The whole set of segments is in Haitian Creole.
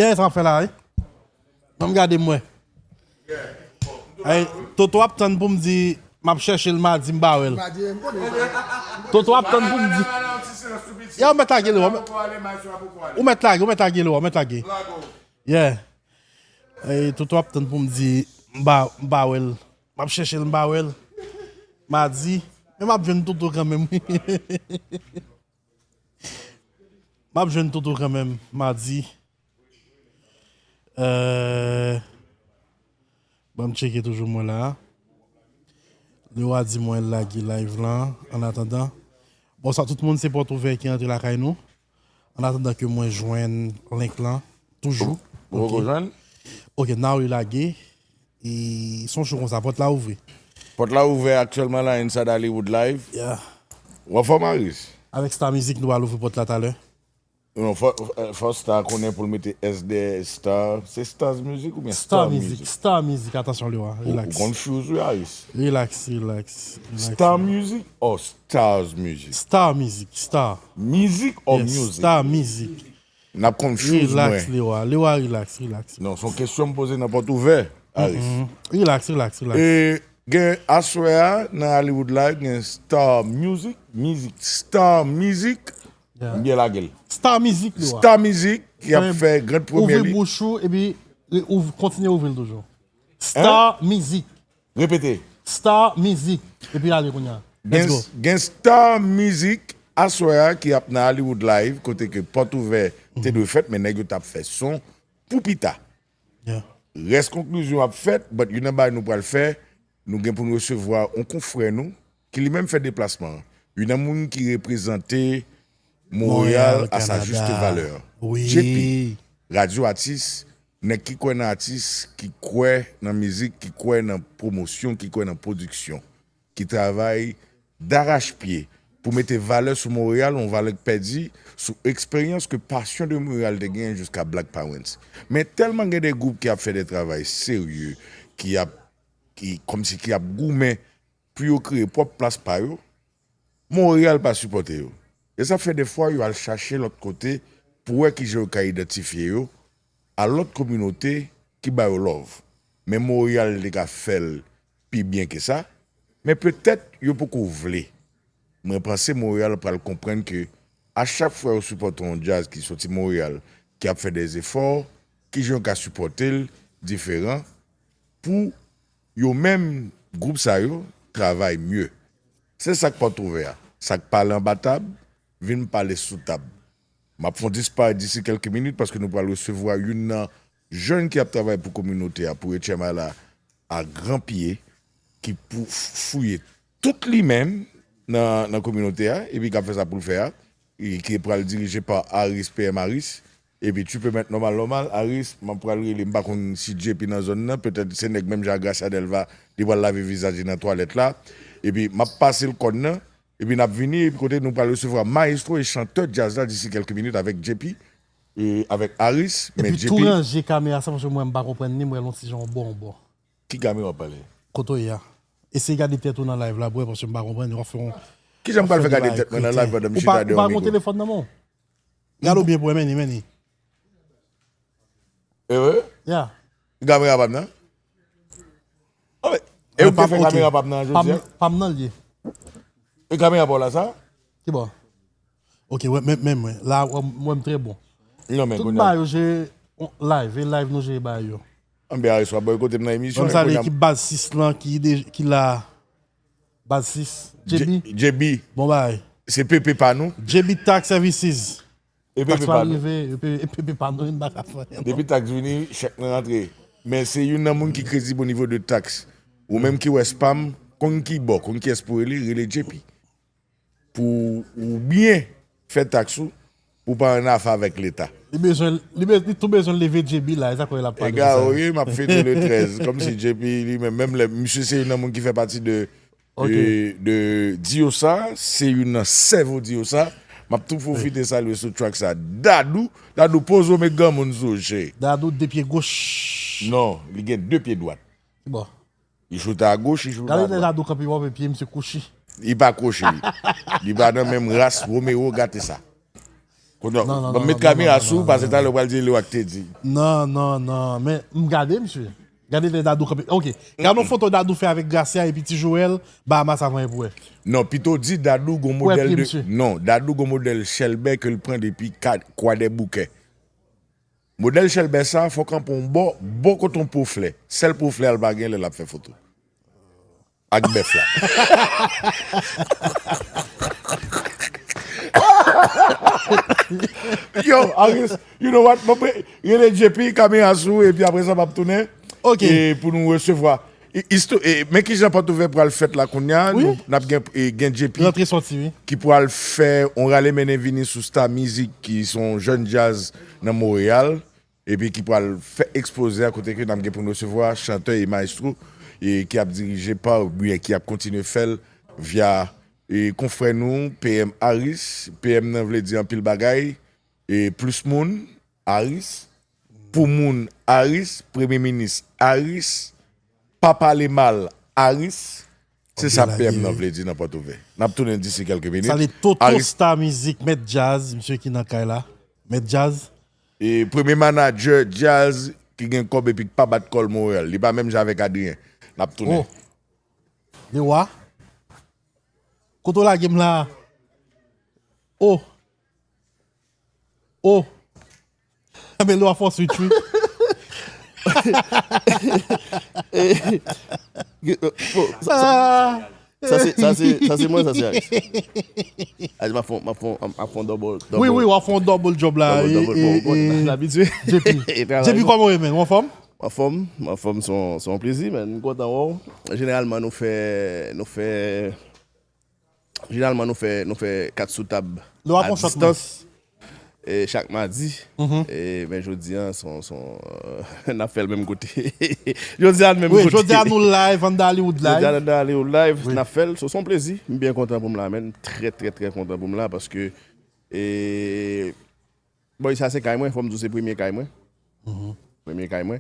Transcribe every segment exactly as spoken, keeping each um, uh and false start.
Gen sa m ap fè la, wi. Ban m gade m wè. Ay, Toto ap tann pou m di, m ap chèche l madi, m pa wè l. Toto ap tann pou m di. Ya, ou mèt lage l, ou mèt lage, ou mèt lage, ou mèt lage. Yeah. Ay, Toto ap tann pou m di, m pa, m pa wè l. M ap chèche l, m pa wè l. Madi. Men m ap jwenn Toto kanmenm, wi. M ap jwenn Toto kanmenm, madi. Euh, Ban m tcheke toujou mwen la. Lewa di mwen lage live lan, an atandan. Bonswa tout moun, se Pòt Ouvè ki antre lakay nou. An atandan ke mwen jwenn link lan, toujou. Ou poko jwenn? Ok, now li lage. E se yon show konsa, pòt la ouvri. Pòt la ouvè aktyèlman la, Inside Hollywood Live. Yeah. W anfòm, Aris? Avèk Star Music, nou pral ouvri pòt la talè. Non, fò, fò Star konnen pou l mete S dèyè Star. Se Stars Music oubyen Star Music? Star Music, Star Music, atansyon, Lewa, ou, ou relax. Confuse wi, Aris. Relax, relax, relax. Star Music or Stars Music? Star Music, Star. Music or music? Yes, Star Music. N ap confuse mwen. Relax, Lewa. Lewa, relax, relax. Non, se yon kesyon m poze nan Pòt Ouvè, Aris. Mm-mm. Relax, relax, relax. E gen aswè a, nan Hollywood Live, gen Star Music, Music, Star Music. Yeah. M byen lage l. Star Music, Lewa. Star Music, ki ap fè grand premyè li. Ouvri bouch ou, epi, e, ouv-, kontinye ouvri l toujou. Star Music. Repete. Star Music. Epi ale kounye a. Let's go. Gen, gen Star Music aswè a ki ap nan Hollywood Live, kote ke Pòt Ouvè te dwe fèt, men nèg yo t ap fè son pou pita. Yeah. Rès konklizyon ap fèt, but youn nan bagay nou pral fè, nou gen pou n resevwa yon konfrè nou, ki li menm fè deplasman an. Youn nan moun ki reprezante Montréal à sa juste valeur. Wi. J P, radyo atis, nèg ki kwè nan atis, ki kwè nan mizik, ki kwè nan pwomosyon, ki kwè nan pwodiksyon, ki travay darachpye pou mete valè sou Montréal, yon valè k pèdi, sou eksperyans ke Passion de Montréal te genyen jiska Black Parents. Men tèlman gen de gwoup ki ap fè de travay serye, ki ap, ki, kòmsi ki ap goumen pou yo kreye pwòp plas pa yo, Montréal pa sipòte yo. E sa fè defwa yo al chache lòt kote pou wè kijan yo ka idantifye yo a lòt kominote ki ba yo love. Men Montréal te ka fè l pi byen ke sa, men petèt yo poko vle. Mwen panse Montréal pral konprann ke a chak fwa yo sipòte yon djaz ki soti Montréal, ki ap fè de zefò, kijan yo ka sipòte l diferan pou yo menm, gwoup sa yo, travay mye. Se sa k Pòt Ouvè a. Sa k pale anba tab, vin pale sou tab. M ap fè yon disparèt disi kèlke minit paske nou pral resevwa youn nan jèn ki ap travay pou kominote a, pou H M I la, a gran pye, ki pou f-, fouye tout li menm nan, nan kominote a, epi k ap fè sa pou l fè a, e ki pral dirije pa Aris, P M Aris, epi tu peux mettre normal, normal, Aris, m ap pral rele, m pa konn si J P nan zòn nan, petèt se nèg menm jan ak Gracia Delva, li pral lave vizaj li nan twalèt la, epi m ap pase l kòn nan, epi n ap vini, epi kote nou pral resevwa mayestwo e chantè djaz la disi kèlke minit avèk J P, e avèk Aris, men J P. Epi tou ranje kamera sa, paske mwen m pa konprann li, m wè l yon ti jan yon bon, bon. Ki kamera w ap pale? Kote w ye a? Eseye gade tèt ou nan live la pou wè, paske m pa konprann, w ap fè yon... Kijan m pral fè gade tèt mwen nan live pandan m chita dèyè yon mikwo? Ou pa gon telefòn nan men w? Gade w byen pou wè, men ni, men ni. E vre? Ya. Kamera pa m nan? Oh, men, e ou ki te fè kamera pa m nan jodi a? Pa m nan l ye. E kamera pa w la sa? Ki bò? Ok, wè, men, men mwen. La, wè, m wè m trè bon. Non, men tout bagay yo, jere live, e live nou jere bagay yo. Anben, Aris, w ap bòykote m nan emisyon. Ban m salye ekip Baz sis lan ki de-, ki la. Baz sis. J B. J B. Bon bagay. Se P P pa nou. J B Tax Services. E P P pa nou. Tax pa rive, e P P, e P P pa nou, n pa ka fè anyen, non. Depi tax vini, chèk nan rantre. Men se youn nan moun ki kredib o nivo de tax. Ou menm ki wè spam, konn ki bò, konn kiyès pou rele, rele J P. Pou ou byen fè tax ou, pou pa an afè avèk Leta. Li bezwen, li bez-, li tou bezwen leve J B la, e sa k fè l ap pale konsa. Egare, wi, m ap fete le trèz, kòmsi J P li menm, menm lè, misye se youn nan moun ki fè pati de, de, de Diosa, se youn nan sèvo Diosa. M ap tou pwofite salye sou track sa. Dadou, Dadou poze w met granmoun sou w, cheri. Dadou de pye goch. Non, li gen de pye dwat. Bon. Li choute a goch, li choute a dwat. Gade lè Dadou kanpe, w ap wè pye misye kwochi. Li pa kwochi, li. Li pa nan menm ras, Romero gate sa. Kounye a, ban m met kamera sou, paske talè w pral di Lewak te di. Non, non, non. Men, m gade, misye. Gade lè Dadou kanpe. Ok. Gade yon foto Dadou fè avèk Gracia epi Ti Joel, Bahamas avan pou wè. Non, pito di Dadou gon modèl de. Non, Dadou gon modèl chèlbè ke l pran depi Kwadèboukè. Modèl chèlbè sa, fòk anpe yon bò, bò kote yon po flè. Sèl po flè a l pa gen lè l ap fè foto. Ak bèf la. Yo, Aris, you know what? Mwen pre- rele J P, kamera sou, epi apre sa, m ap tounen. Ok. E pou nou resevwa. I- isto- e, men ki jan Pòtouvè pral fèt la kounye a, nou- n ap gen, e, gen J P Rantre sòti, wi. Ki pral fè yon rale mennen vini sou Star Music, ki se yon jèn djaz nan Monreyal. Epi ki pral fè ekspoze a kote ke n ap gen pou n resevwa chantè e maestro e ki ap dirije pa oubyen ki ap kontinye fè l via e konfrè nou P M Harris. P M nan vle di anpil bagay e plis moun Harris, pou moun Harris, premye minis Harris, pa pale mal Harris. Se sa P M nan vle di nan Pòtouvè. N ap tounen disi kèlke minit. Salye Toto Star Music, mèt djaz, misye ki nan kay la. Mèt djaz. E premye manadjè djaz ki gen kòb epi k pa bat kò l Monreyal. Li pa menm jan avèk Adrien. N ap tounen. Oh. Lewa. Kote w lage m la? Oh. Oh. Melo a fò switch wi. Sa se mwen, sa se Aris. Aris, m ap fè yon double. Wi, wi, w ap fè yon double job la. Double, double, bon, bon, abitye. J P, kòman w ye, men? Ou anfòm? M anfòm, m anfòm, se yon plezi, men. M kontan wè w. Jeneralman, nou fè, nou fè Jeneralman, nou fè, nou fè kat sou tab a distans e chak madi. E, men jodi a, son, son, n ap fè l menm kote. Jodi a, n menm kote. Jodi a, nou live, anndan Hollywood Live. Jodi a, anndan Hollywood Live, n ap fè l. So, se yon plezi. M byen kontan pou m la, men. M trè, trè, trè kontan pou m la paske, e, Bon, sa se kay mwen, fò m di w se premye kay mwen. Premye kay mwen.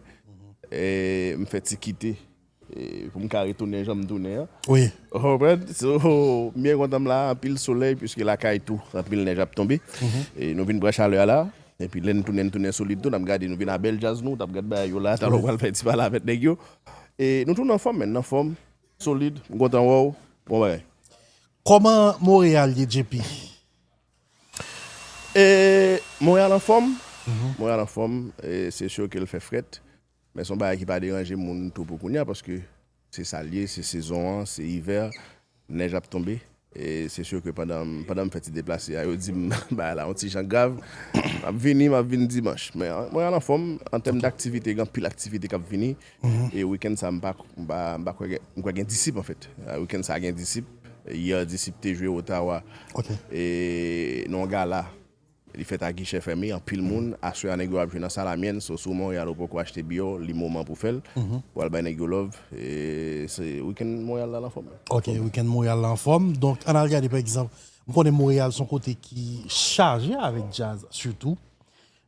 E m fè ti kite e pou m ka retounen jan m tounen an. Wi. Ou konprann? So, m byen kontan m la, anpil solèy, piske lakay tou, anpil nèj ap tonbe. E nou vin pran chalè a la. Epi lè n tounen, n tounen solid tou, n ap gade, nou vin a bèl djaz nou, t ap gad bagay yo la, talè w pral fè ti pale avèk nèg yo. E nou tounen anfòm, men, anfòm, solid, m kontan wè w. Bon bagay. Kòman Monreyal ye, J P? E Monreyal anfòm. Monreyal anfòm, e se si ke l fè frèt. Men se yon bagay ki pa deranje moun tou pou kounye a, paske se sa l ye, se sezon an, se ivè, nèj ap tonbe. E se si ke pandan, pandan m fè ti deplase a, yo di m bagay la yon ti jan grav. M ap vini, m ap vin dimanch. Men an, Monreyal anfòm, an tèm daktivite, gen anpil aktivite k ap vini. E wikenn sa, m pa, m pa, m pa kwè gen, m kwè gen Disip, anfèt. E wikenn sa, gen Disip. Yè, Disip te jwe Ottawa. E nan yon gala. Li fèt a gichè fèmen, anpil moun. Aswè a, nèg yo ap jwe nan Salamyèn. So, si w Monreyal ou poko achte biyè w, li moman pou fè l. Pou al bay nèg yo love. E se wikenn Monreyal la anfòm. Ok, wikenn Monreyal la anfòm. Donk, ann al gade, pa egzanp, m konnen Monreyal se yon kote ki chaje avèk djaz, sitou.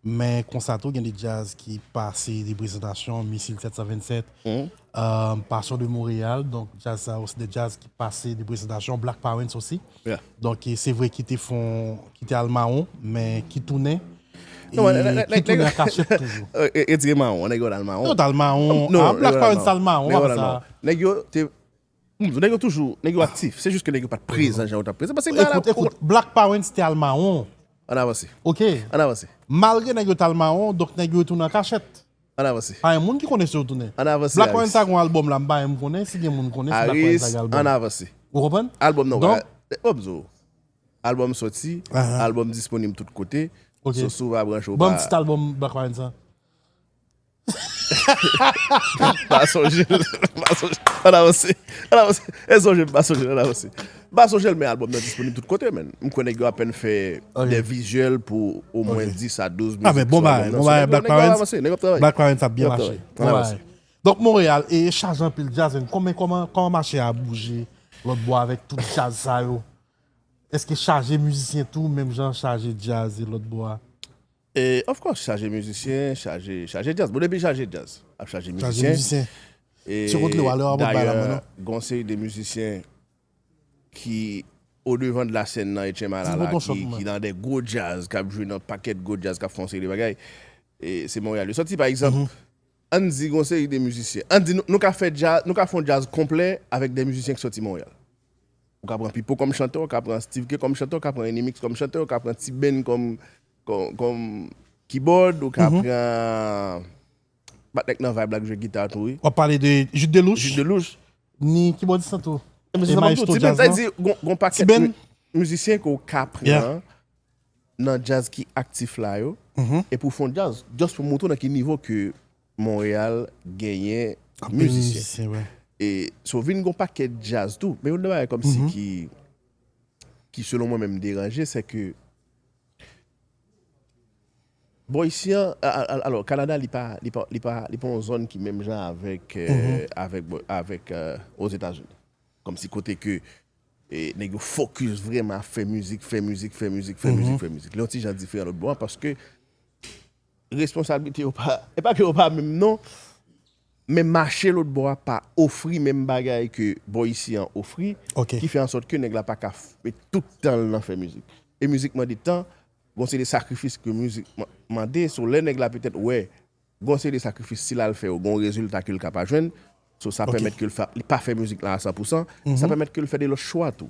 Men konsa tou, gen de djaz ki pase de prezantasyon, Misil sèt san vennsèt, euh, Passion de Montréal. Donk, djaz sa yo, se de djaz ki pase de prezantasyon, Black Parents osi. Donk, e se vre ki te fon, ki te al mawon, men ki tounen, e ki tounen an kachèt toujou. Retire mawon, nèg yo t al mawon. Yo t al mawon. Ah, Black Parents t al mawon, apa sa? Nèg yo te Hmm, nèg yo toujou, nèg yo aktif. Se jis ke nèg yo pa t prezan jan yo t ap prezan. Paske ekout, ekout, Black Parents te al mawon. Ann avanse. Ok. Ann avanse. Malgre nèg yo t al mawon, donk nèg yo retounen an kachèt. Ann avanse. Pa gen moun ki konnen si yo tounen. Ann avanse, Black Parents sa gen yon albòm la, m pa menm konnen si gen moun konnen si Black Parents sa gen albòm. Ann avanse. Ou konprann? Albòm nan, donk, albòm soti, albòm disponib tout kote. Ok. So, si w pa branche, w pa. Ban m tit albòm Black Parents sa. M pa sonje l. M pa sonje l. Ann avanse. Ann avanse. E sonje m pa sonje l. Ann avanse. M pa sonje l, men albòm nan disponib tout kote, men. M kwè nèg yo apèn fè de vizyèl pou omwen dis a douz mizik sou albòm nan. Ah, men bon bagay, bon bagay, Black Parents. Nèg yo ap travay. Black Parents ap byen mache. Bon bagay. Donk, Monreyal, e chaje anpil djaz, men kòman, kòman, kòman mache a bouje lòtbò avèk tout djaz sa yo? Èske chaje mizisyen tou, menm jan chaje djaz e lòtbò a? E, of course, chaje mizisyen, chaje, chaje djaz. Bon, depi chaje djaz, ap chaje mizisyen. Chaje mizisyen. E, dayè, gen yon seri de mizisyen ki o devan de la sèn nan H M I la, la, ki, ki nan de gwo djaz, k ap jwe nan pakèt gwo djaz, k ap fè yon seri de bagay. E se Monreyal yo sòti, pa egzanp, ann di gon seri de mizisyen. Ann di nou, nou ka fè djaz, nou ka fè yon djaz konplè avèk de mizisyen ki sòti Monreyal. Ou ka pran Pipo kòm chantè, ou ka pran Steve K kòm chantè, ou ka pran Enimix kòm chantè, ou ka pran T-Ben kòm, kòm, kòm keyboard, ou ka pran patnè k nan vibe la k jwe gita tou, wi. W ap pale de Jude Delouche? Jude Delouche. Ni kibòdis lan tou. E maestro djaz lan. Ti Ben, sa di, gon, gon pakèt mizisyen ke w ka pran nan djaz ki aktif la yo, epi w fè yon djaz, just pou montre w nan ki nivo ke Monreyal genyen mizisyen. E so vin gon pakèt djaz tou, men yon bagay kòmsi ki, ki selon mwen menm deranje, se ke Bò isi an, a- a- alò, Kanada, li pa, li pa, li pa, li pa yon zòn ki menm jan avèk, euh, avèk, bò- avèk, euh, Ozetazini. Kòmsi kote ke, e, nèg yo fokis vrèman ap fè mizik, fè mizik, fè mizik, fè mizik, fè mizik. Li yon ti jan diferan lòt bò a, paske responsablite yo pa, e pa ke yo pa menm non, men mache lòt bò a pa ofri menm bagay ke bò isi an ofri, ki fè ansòt ke nèg la pa ka f- met tout tan l nan fè mizik. E mizik mande tan, gon seri de sakrifis ke mizik man- mande, so lè nèg la petèt wè gon seri de sakrifis, si l al fè yo, gon rezilta ke l ka pa jwenn, so sa pèmèt ke l fè, li pa fè mizik la a san pou san, sa pèmèt ke l fè de lòt chwa tou.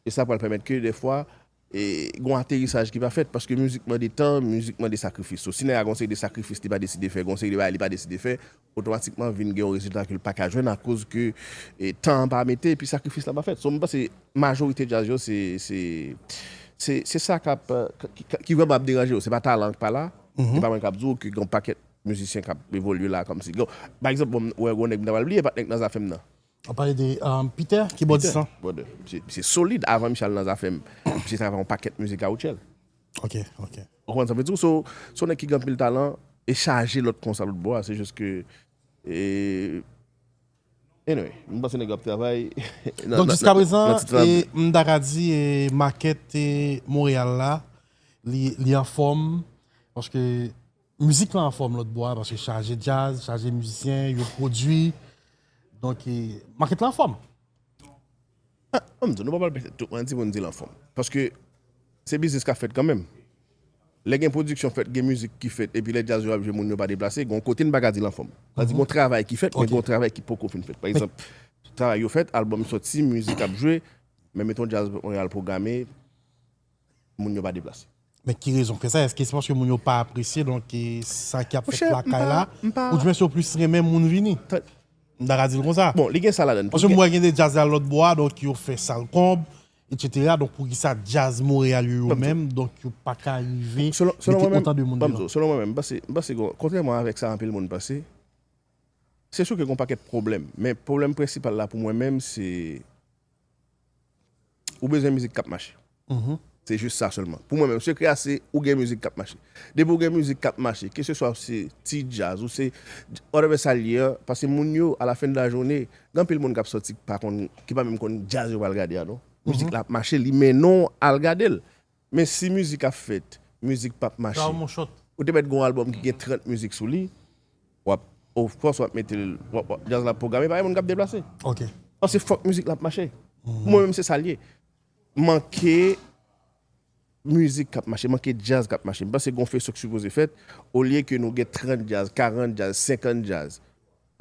E sa pral pèmèt ke dèfwa, e, gon aterisaj ki pa fèt, paske mizik mande tan, mizik mande sakrifis. So, si nèg la gon seri de sakrifis li pa deside fè, gon seri de bagay li pa deside fè, otomatikman vin gen yon rezilta ke l pa ka jwenn akoz ke, e, tan an pa mete, epi sakrifis lan pa fèt. So, m panse majorite djaz yo, se, se, se, se sa k ap, ki, ki, ki vrèman ap deranje yo. Se pa talan k pa la, se pa mwen k ap di w ke gen yon pakèt mizisyen k ap evolye la kòmsi. Gon, pa egzanp, bon, m wè gon nèg m ta pral bliye, patnè k nan zafè m nan. W ap pale de, um, Peter, kibòdis lan. Peter, brother. Misye, misye solid. Avan misye al nan zafè m, misye travay yon pakèt mizik a Rutshelle. Ok, ok. Ou konprann sa m vle di w? So, se yon nèg ki gen anpil talan e chaje lòt konsa lòt bò a. Se jis ke, e, anyway, m panse nèg yo ap travay nan, nan, nan ti tan. Donk, jiskaprezan, e, m ta ka di, e, makèt, e, Monreyal la, li, li anfòm, paske mizik la anfòm lòt bò a, paske chaje djaz, chaje mizisyen, yo pwodui. Donk, e, makèt la anfòm. Ah, an m di w, nou pa pral pèse tout, mwen di moun di l anfòm. Paske se biznis k ap fèt kanmenm. Lè gen pwodiksyon fèt, gen mizik ki fèt, epi lè djaz yo ap jwe, moun yo pa deplase, gon kote n pa ka di l anfòm. Sa di gon travay ki fèt, men gon travay ki poko fin fèt. Pa egzanp, travay yo fèt, albòm sòti, mizik ap jwe, men meton djaz Monreyal pwograme, moun yo pa deplase. Men ki rezon k fè sa? Èske se paske moun yo pa apresye, donk, e, sa k ap fèt lakay la? Oubyen se yo plis renmen moun vini? M ta ka di l konsa. Bon, li gen sa ladan l. Paske m wè gen de djaz la lòt bò a, donk yo fè sal konb, etsetera. Donk poukisa djaz Monreyal yo, yo menm, donk yo pa ka rive mete otan de moun dedan? Selon mwen menm, m panse, m panse ke kontrèman avèk sa anpil moun panse, se si ke gon pakèt pwoblèm. Men pwoblèm prensipal la pou mwen menm, se ou bezwen mizik k ap mache. Se jis sa sèlman. Pou mwen menm, sekrè a se ou gen mizik k ap mache. Depi ou gen mizik k ap mache, keseswa se ti djaz ou se whatever sa l ye a, paske moun yo, a la fen de la jounen, gen anpil moun k ap sòti ki pa konn, ki pa menm konn djaz yo pral gade a non. Mizik la ap mache, li mennen w al gade l. Men si mizik ap fèt, mizik p ap mache, ou te mèt gen yon albòm ki gen trant mizik sou li, w ap, of course, w ap mete l, w ap, w ap, djaz la ap pwograme, pa gen moun k ap deplase. Paske fòk mizik la ap mache. Pou mwen menm, se sa l ye. Manke mizik k ap mache, manke djaz k ap mache. M panse gon fesok sipoze fèt, olye ke nou gen trant djaz, karant djaz, senkant djaz.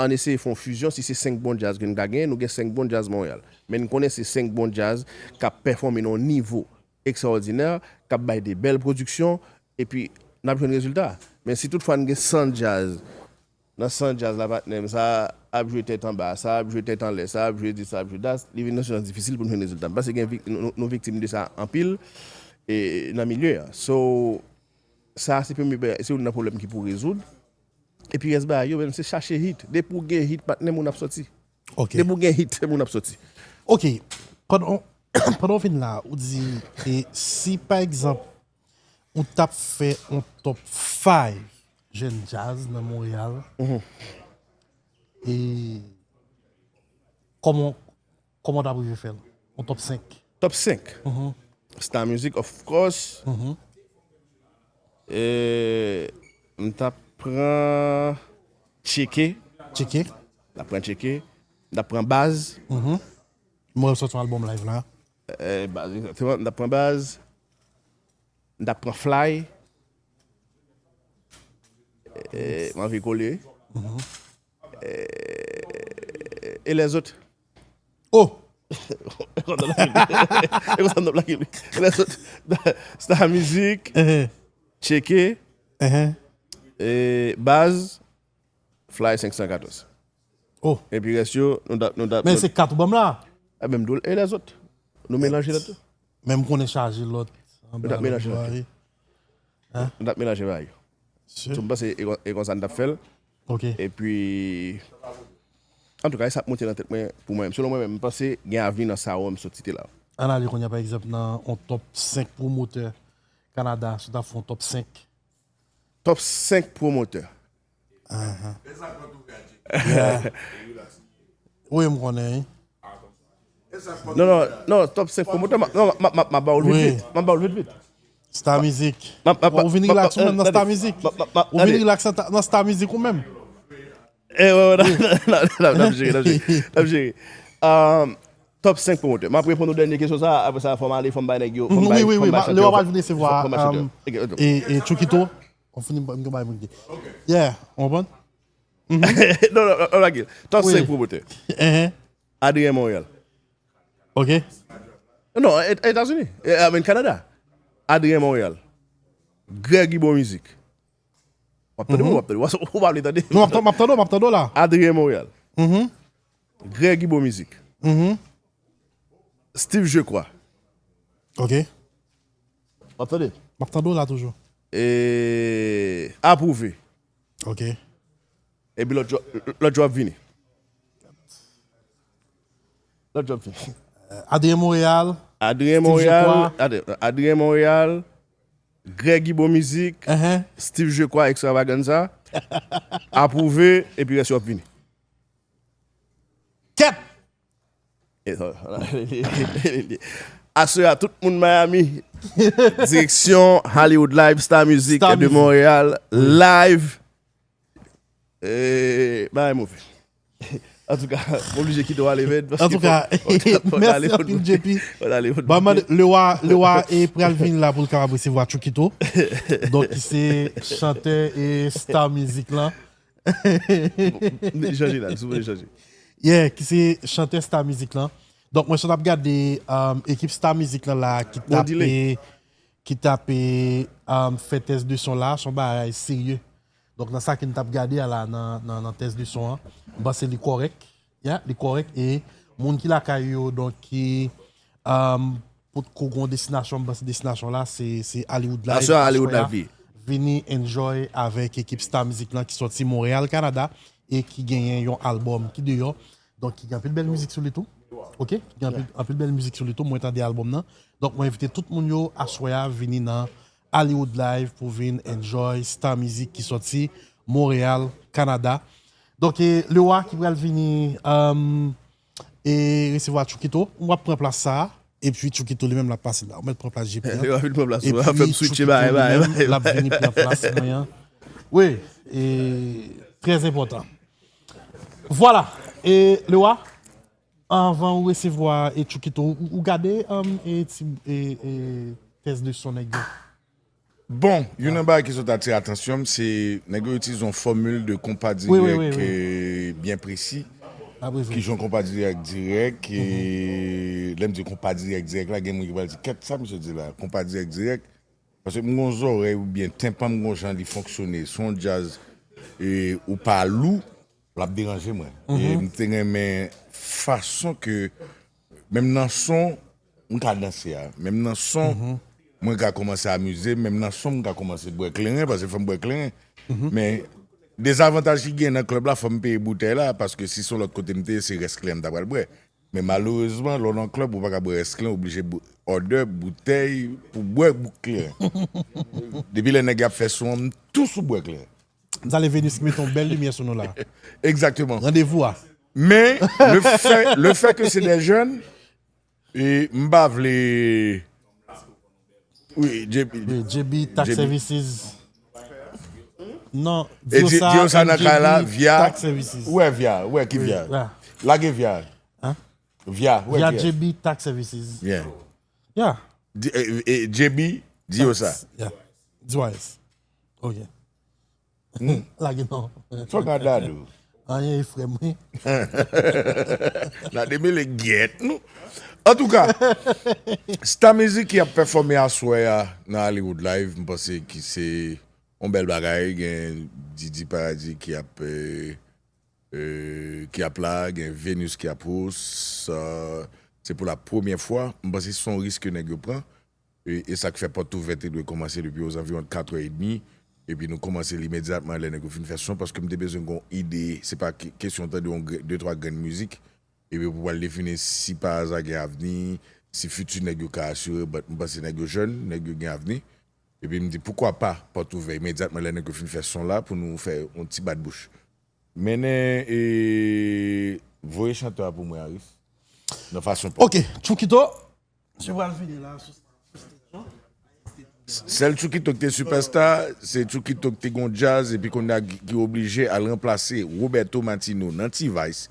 Ann eseye fè yon fizyon, si se senk bon djaz ke n ka genyen, nou gen senk bon djaz Monreyal. Men n konnen se senk bon djaz k ap pèfòme nan yon nivo ekstraòdinè, k ap bay de bèl pwodiksyon, epi n ap jwenn rezilta. Men si toutfwa n gen san djaz, nan san djaz la, patnè m, sa ap jwe tèt anba, sa ap jwe tèt anlè, sa ap jwe dis, sa ap jwe das, li vin nan sitiyasyon difisil pou n jwenn rezilta. M panse gen vik-, nou, nou viktim de sa anpil, e, nan milye a. So, sa se premye bagay, se youn nan pwoblèm ki pou rezoud. Epi rès bagay yo, menm se chache hit. Depi w gen hit, patnè, moun ap sòti. Depi w gen hit, moun ap sòti. Ok. Pandan, pandan w fin la, ou di, e si pa egzanp, ou t ap fè yon top five jèn djaz nan Monreyal, e kòman, kòman w t ap rive fè l? Yon top senk. Top senk? Star Music, of course. E, m t ap pran Tcheke. Tcheke. M t ap pran Tcheke. M t ap pran Baz. Monreyal sòti yon albòm live la. Eh, baz, egzakteman, m t ap pran baz. M t ap pran fly. Eh, m anvi kole. Eh, e lèzòt? Oh! E konsa m t ap lage li. E lèzòt? Star Music, Tcheke, eh, baz, Fly senk san katòz. Oh! Epi rès yo, nou t ap, nou t ap, Men se kat ou ban m la. E menm dou, e lèzòt? Nou melanje lòt tou. Men m konnen chaje lòt. Nou t ap melanje lòt tou. Nou t ap melanje bagay yo. So, m panse e kon- e konsa n t ap fè l. Ok. Epi, antouka, e sa ap monte nan tèt mwen pou mwen menm. Selon mwen menm, m panse gen avni nan sa w m sot site la. Ann ale kounye a, pa egzanp, nan yon top senk pwomotè Kanada, si w ta fè yon top senk. Top senk pwomotè. Yeah. Wi, m konnen, wi. Non, non, non, top senk pwomotè, m ap- non, m ap- m ap- m ap ba w l vit Wi. vit. M ap ba w l vit vit. Star Music. M ap- m ap- Ou vin m ap- relax ou menm nan tande, Star Music. m ap- m ap- Ou vin tande. Relax nan ta- nan Star Music ou menm. Eh, wè, wè, n ap- n ap- n ap- n ap jere, n ap jere. N ap jere. Um, top senk pwomotè. M ap reponn ou dènye kesyon sa, apre sa, fò m ale, fò m bay nèg yo, fò m Wi, bay, wi, fò m wi. bay Ma- chantè Lè w yo, ap al vini resevwa fò m bay chantè yo. um, Ok, ok. e e Chukito. On fini m gen bay moun ki. Yeah, on bon? Non, non, non, non, top Wi. senk pwomotè. Eh, Adrien Montréal. Ok. Non, E- Etazini. E- I mean, Kanada. Adrien Montréal. Greg Ibo Music. W ap tande, w ap tande. W ap- w ap tande. Non, m ap tan- m ap tande w, m ap tande w la. Adrien Montréal. Mhm. Greg Ibo Music. Mhm. Steve Jecrois. Ok. W ap tande? M ap tande w la toujou. E Apwouve. Ok. Epi lòt jou, lòt jou ap vini. Lòt jou ap vini. Adrien Montréal. Adrien Steve Montréal. Jecrois. Adrien, Adrien Montréal. Greg Ibo Music. Uh-huh. Steve Jecrois Extravaganza. Apwouve. Epi rès yo ap vini. Kèt! Aswè a tout moun Miami. Direksyon Hollywood Live, Star Music Star de Music. Montréal, live. Eh, bagay move. Antouka, m oblije kite w ale, men. Antouka, mèsi anpil, J P. Ban mande, Lewa, Lewa e pral vin la pou l kapab resevwa Chukito. Donk, ki se chantè e Star Music lan. Chanje la, sou chanje. Yeah, ki se chantè Star Music lan. Donk, mwen sot ap gade um, ekip Star Music lan la ki Bon delay. Tape ki t ap um, fè tès de son la, se yon bagay serye. Donk, nan sa ke n t ap gade a la, nan, nan, nan tès de son an, m panse li kòrèk. Yeah, li kòrèk. E moun ki lakay yo, donk, ki um, potko gon destinasyon, m panse destinasyon la, se se Hollywood Live. Aswè a Hollywood Aswè a, Live. Vini enjoy avèk ekip Star Music lan ki sòti Montréal, Kanada, e ki genyen yon albòm ki deyò. Donk, ki gen anpil bèl mizik sou li tou. Ok? Ki gen anpil, anpil bèl mizik sou li tou. Mwen tande albòm nan. Donk, mwen envite tout moun yo aswè a vini nan Hollywood Live pou vin enjoy Star Music ki sòti Montréal, Kanada. Donk, e, Lewa ki pral vini um, e resevwa Chukito. Mwen ap pran plas sa. Epi Chukito li menm l ap pase la. Ou mèt pran plas J P an. Yo, anvi pran plas ou. Epi Fè m switche Chukito bagay, li bagay, menm, bagay. L ap vini pran plas mwen an. Wi, e, trè enpòtan. Vwala. E Lewa, anvan ou resevwa e Chukito, ou, ou gade um, e, ti, e, e, tès de son nèg yo? Bon, youn nan bagay ki sot atire atansyon m, se nèg yo itilize yon fòmil de konpa Wi, wi, wi, dirèk wi. eh, byen presi. Apre Ki jan konpa dirèk dirèk, e lè m di konpa dirèk dirèk la, gen moun ki pral di, kèt sa misye di la, konpa dirèk dirèk. Paske m gon zòrèy oubyen tenpan m gon jan li fonksyone, se yon djaz e, ou pa lou, l ap deranje mwen. E m te renmen fason ke, menm nan son, m ka danse a. Menm nan son, mwen ka kòmanse amize m. Menm nan son, m ka kòmanse bwè kleren, paske fò m bwè kleren. Men, dezavantaj ki gen nan klèb la, fò m peye boutèy la, paske si se yon lòt kote m te ye, se rès kleren m ta pral bwè. Men malerezman, lè w nan klèb, ou pa ka bwè rès kleren, ou blije bou- òdè boutèy pou bwè bout kleren. Depi lè nèg y ap fè son an, m tou sou bwè kleren. M sale Venus ki mete yon bèl limyè sou nou la. Egzakteman. Randevou a. Men, le fè, le fè ke se de jèn, e m pa vle. Wi, J P. Wi, J B Tax J B. Services. Non, E di- di yo sa nan kay la, via. Tax Services. Wè, via, wè ki Wi, via. Via. Lage via. Hein? Via, wè Via ki J B Tax Services. Yeah. Yeah. Di- eh, eh, J B, di yo sa. Yeah. D Y S. Ok. Lage non. Fòk an dadou. Anyen e frè m wi. N a demele gyèt nou. Antouka, Star Music ki ap pèfòme aswè a nan Hollywood Live, m panse ki se yon bèl bagay. Gen Didi Paradis ki ap eh, eh, ki ap la, gen Venus ki ap host. Eh, se pou la premyè fwa. M panse se yon risk ke nèg yo pran. E, e sa k fè Pòt Ouvè te dwe kòmanse depi ozanviwon katrè edmi. Epi nou kòmanse l imedyatman lè nèg yo fin fè son, paske m te bezwen gen yon ide. Se pa ke- kesyon tande yon gre- de twa grenn mizik. Epi pou pral defini si pa aza gen avni, si fiti nèg yo ka asire, but m panse nèg yo jèn, nèg yo gen avni. Epi m di, poukwa pa Pòt Ouvè imedyatman lè nèg yo fin fè son la pou nou fè yon ti bat bouch. Mennen e voye chantè a pou mwen, Aris. Nan fason pa. Ok, Chukito. Mwen pral vini la sou stage lan. Sèl Chukito ki te sipèsta, se Chukito ki te gon djaz, epi kounye a ki oblije al ranplase Roberto Martino nan T-Vice.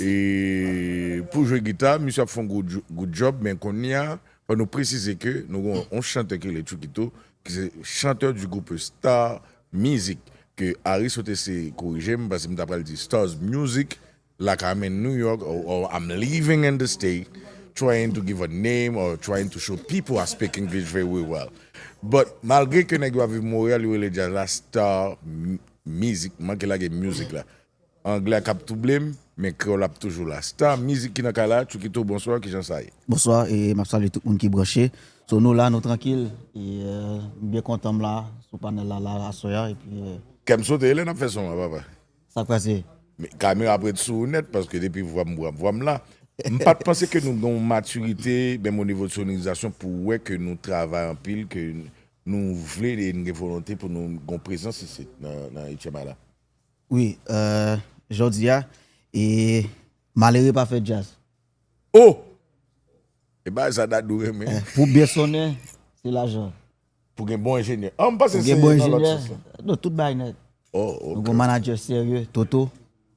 E pou jwe gita, misye ap fè yon good, good job, men kounye a, fò nou presize ke nou gon yon chantè ki rele Chukito, ki se chantè du groupe Star Music, ke Aris sot eseye korije m, paske m ta pral di Stars Music, like I'm in New York, or, or I'm living in the state, trying to give a name or trying to show people I speak English very well. But malgre ke nèg yo ap viv Montréal, yo rele djaz la Star M- Music, manke lage music la. Anglè k ap touble m, men kreyòl ap toujou la. Star Music ki nan kay la, Chukito, bonswa, kijan sa ye? Bonswa, e m ap salye tout moun ki branche. So, nou la, nou trankil. E, euh, m byen kontan m la, sou panèl la, la, aswè a. Epi, euh, Kè m sote lè n ap fè son an, papa. Sa k pase? Men kamera ap ret sou ou nèt, paske depi vwa m, vwa m, vwa m la. M pa t panse ke nou gen yon matirite, menm o nivo de sonorizasyon, pou wè ke nou travay anpil, ke nou vle e n gen volonte pou nou gen prezans isit nan, nan H M I la. Wi, euh, jodi a, e malere pa fè djaz. Oh! E bagay sa Dadou renmen. Pou byen sonnen, se lajan. Pou gen bon enjenyè. Ah, m panse Pou se gen bon nan lòt enjenyè, sans la. Non, tout bagay nèt. Oh, Nou ok. Gon manadjè serye, Toto,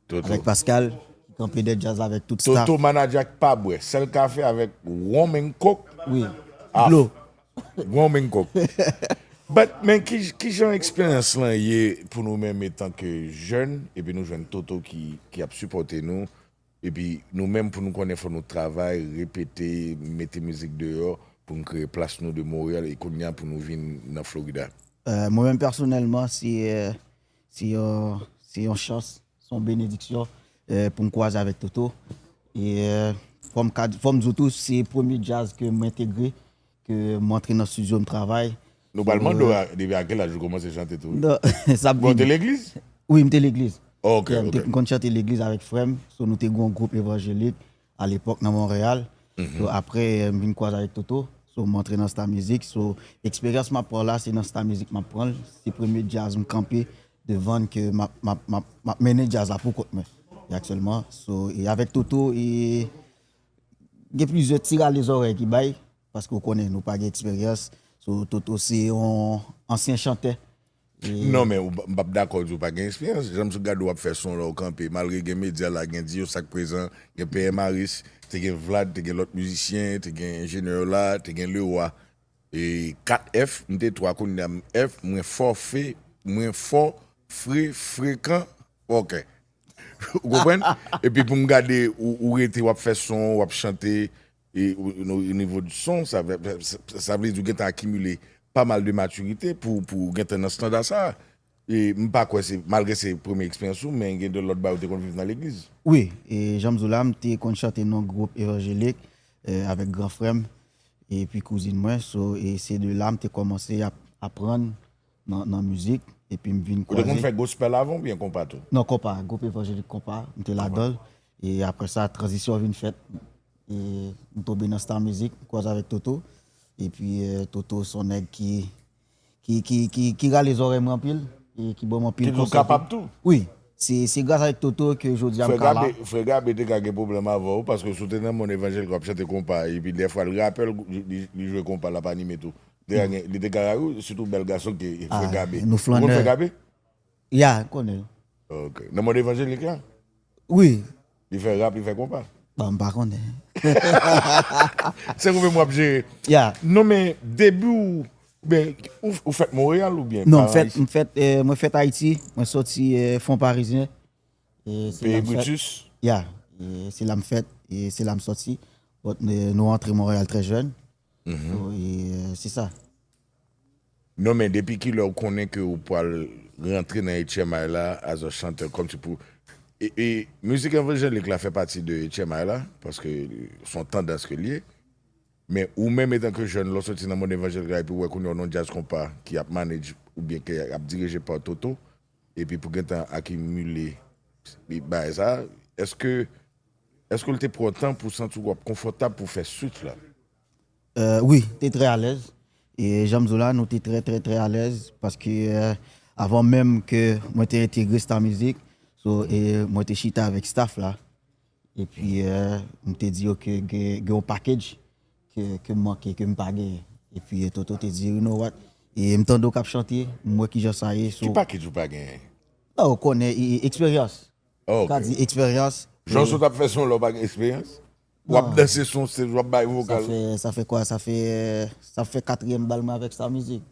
Toto. Avèk Pascal, ki kanpe dèyè djaz la avèk tout staff. Toto, manadjè k pa bwè. Sèl kafe avèk rum and coke. Wi, Ah, dlo. Rum and coke. But, men ki, ki jan eksperyans lan ye pou nou menm etanke jèn, epi nou jwenn Toto ki, ki ap sipòte nou, epi nou menm pou nou konnen fò nou travay, repete, mete mizik deyò, pou nou kreye plas nou de Montréal, e kounye a pou nou vin nan Florida. Euh, mwen menm pèsonèlman, se, euh, se yon, se yon chans, se yon benediksyon, euh, pou m kwaze avèk Toto. E, euh, fò m ka, fò m di w tou, se premye djaz ke m entegre, ke m antre nan estidyo, m travay. Nou pral mande w a- depi a ki laj ou kòmanse chante tou. Non, sa ap Bon, te vini. legliz? Wi, m te legliz. Oh, ok, Yeah, m te- ok. M konn chante legliz avèk frè m. So, nou te gen yon gwoup evanjelik alepòk nan Monreyal. So, apre, euh, m vin kwaze avèk Toto. So, m antre nan Star Music. So, eksperyans m ap pran la, se nan Star Music m ap pran l. Se premye djaz m kanpe devan ke m ap, m ap, m ap, m ap mennen djaz la pou kont mwen. E aktyèlman. So, e avèk Toto, e gen plizyè ti rale zòrèy ki bay, paske w konnen nou pa gen eksperyans. So, Toto se yon ansyen chantè. E Non, men ou pa- m p ap dakò di w pa gen eksperyans. Jan m sot gade w ap fè son la w kanpe, malgre gen medya la, gen Dio Sak prezan, gen P M Harris, te gen Vlad, te gen lòt mizisyen, te gen enjenyè la, te gen Leroy. E kat F, m te twa, kounye a m F, mwen fò fe, mwen fò, fre, frekan, fòkè. Ou konprann? Epi pou m gade, ou, ou rete, w ap fè son, w ap chante, e o, o, o nivo di son, sa, vle- sa, sa vle di w gentan akimile pa mal de matirite pou, pou w gentan nan standa sa. E m pa kwè se, malgre se premye eksperyans ou, men gen de lòt bagay ou te konn viv nan legliz. Wi, e jan m di w la, m te konn chante nan gwoup evanjelik, euh, avèk gran frè m, epi kouzin mwen. So, e se de la m te kòmanse ap aprann nan, nan mizik, epi m vin Ou te konn kwaze. Fè gospel avan oubyen konpa tou? Non, konpa, gwoup evanjelik konpa, m te ladan l. E apre sa, tranzisyon vin fèt. E m tonbe nan Star Music, m kwaze avèk Toto. Epi, euh, Toto se yon nèg ki, ki, ki, ki, ki rale zòrèy mwen anpil, e ki ban m anpil Ki di w konsèy. Kapab tou? Wi, se, se gras avèk Toto ke jodi a m Frè ka la. Gabe, Frè Gabe te ka gen pwoblèm avè w, paske si w te nan monn evanjelik w ap chante konpa, epi dèfwa l rapè l, li, li, li jwe konpa, l ap anime tou. Te ka gen- li te ka rayi w, sitou bèl gason ke Frè Ah, Gabe. nou Ou konn Frè flannè. Gabe? Ya, m konnen. Ok. Nan monn evanjelik la? Wi. Li fè rap, li fè konpa? Bon, m pa konnen. Se ou menm w ap jere. Ya. Non, men debi w, ben, ou, ou fèt Montréal oubyen Non, m paran fèt, isi? M fèt, eh, mwen fèt Ayiti, mwen soti eh, Fon Parizyen. E se Peyi la m fèt. Brutus? Ya. E se la m fèt, e se la m soti. But, eh, nou antre Montréal trè jèn. So, e, eh, se sa. Non, men depi kilè ou konnen ke ou pral rantre nan H M I la as a chanteur, kòmsi pou. E, e mizik evanjelik la fè pati de H M I la, paske se yon tandans ke l ye. Men ou menm, etan ke jèn, lè w soti nan mond evanjelik la, epi w wè kounye a w nan djaz konpa ki ap manage oubyen ki ap dirije pa Toto, epi pou gentan akimile bagay sa, èske, èske l te pran tan pou w santi w ap konfòtab pou w fè switch la? Euh, wi, te trè alèz. E jan m di w la, nou te trè, trè, trè alèz. Paske euh, avan menm ke mwen te entegre Star Music, so, e mwen te chita avèk staff la. Epi euh, m te di yo ke gen gen yon package ke, ke m manke, ke m pa genyen. Epi euh, Toto te di, you know what? E m tande w k ap chante, m wè kijan sa ye. Ki So, package ou pa genyen? Ou konnen, e, e, eksperyans. Oh, Ka ok. Di eksperyans. Jan sot ap fè son lè w pa gen eksperyans? W ap Non. Danse sou yon stage, w ap bay Sa vokal. Fè, sa fè kwa? Sa fè, sa fè katriyèm bal mwen avèk Star Music.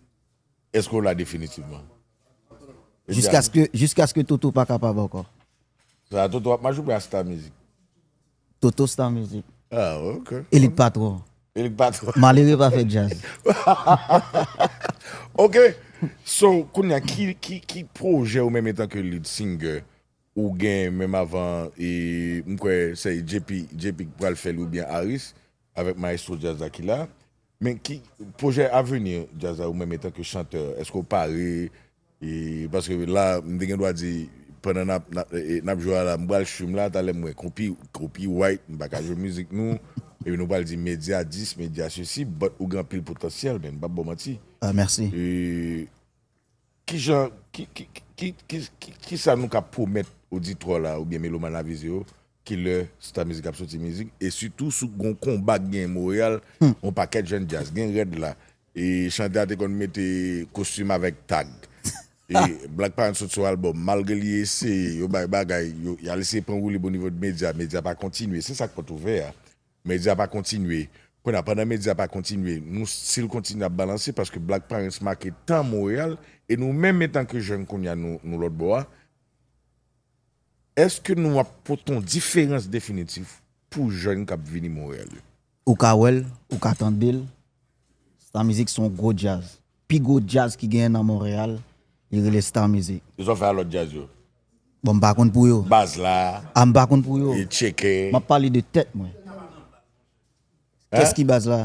Èske w la definitivman? Jiskaske, jiskaske Toto pa kapab ankò. Sa Toto ap mache oubyen a Star Music? Toto Star Music. Ah, ok. Elit patwon. Elik patwon. Malere pa fè djaz. Ok. So, kounye a, ki, ki, ki pwojè ou menm etan ke lead singer ou gen menm avan, e m kwè se J P, J P ki pral fè li oubyen Aris avèk Maestro Jazz la ki la. Men ki pwojè avni djaz la ou menm etan ke chantè, èske w pare? E, paske la, m te gen dwa di, pandan n ap, n ap, e, n ap jwe a la, m pral stream la, talè m wè Kopi, Kopi White, m pa ka jwe mizik nou, epi nou pral di medya dis, medya sesi, but ou gen anpil potansyèl, men m p ap ba w manti. Ah, mèsi. E, ki jan, ki, ki, ki, ki, ki, ki, ki sa nou ka pwomèt oditwa la oubyen meloman Lavize yo, ki lè Star Music ap soti mizik, e sitou sou gon konba k gen Montréal, yon pakèt jèn djaz, gen Rèd la, e chantè a te konn mete kostim avèk tag. E Black Parent sot sou albòm, malgre li eseye, yo bay bagay, yo, y al eseye pran woulib o nivo de medya, medya pa kontinye, se sa k pòt ouvè a. Medya pa kontinye. Kounye a, pandan medya pa kontinye, nou still kontinye ap balanse paske Black Parents make tan Montréal e nou menm etan ke jèn kounye a nou, nou lòt bò a. Èske nou ap pote yon diferans definitif pou jèn k ap vini Montréal yo? Ou ka wè l, ou ka tande l. Star Music se yon gwo djaz. Pi gwo djaz ki genyen nan Montréal, li rele Star Music. Yo sa fè a lòt djaz yo? Bon, m pa konn pou yo. Baz la, Ah, m pa konn pou yo. e tcheke. M ap pale de tèt mwen. Kès ki baz la?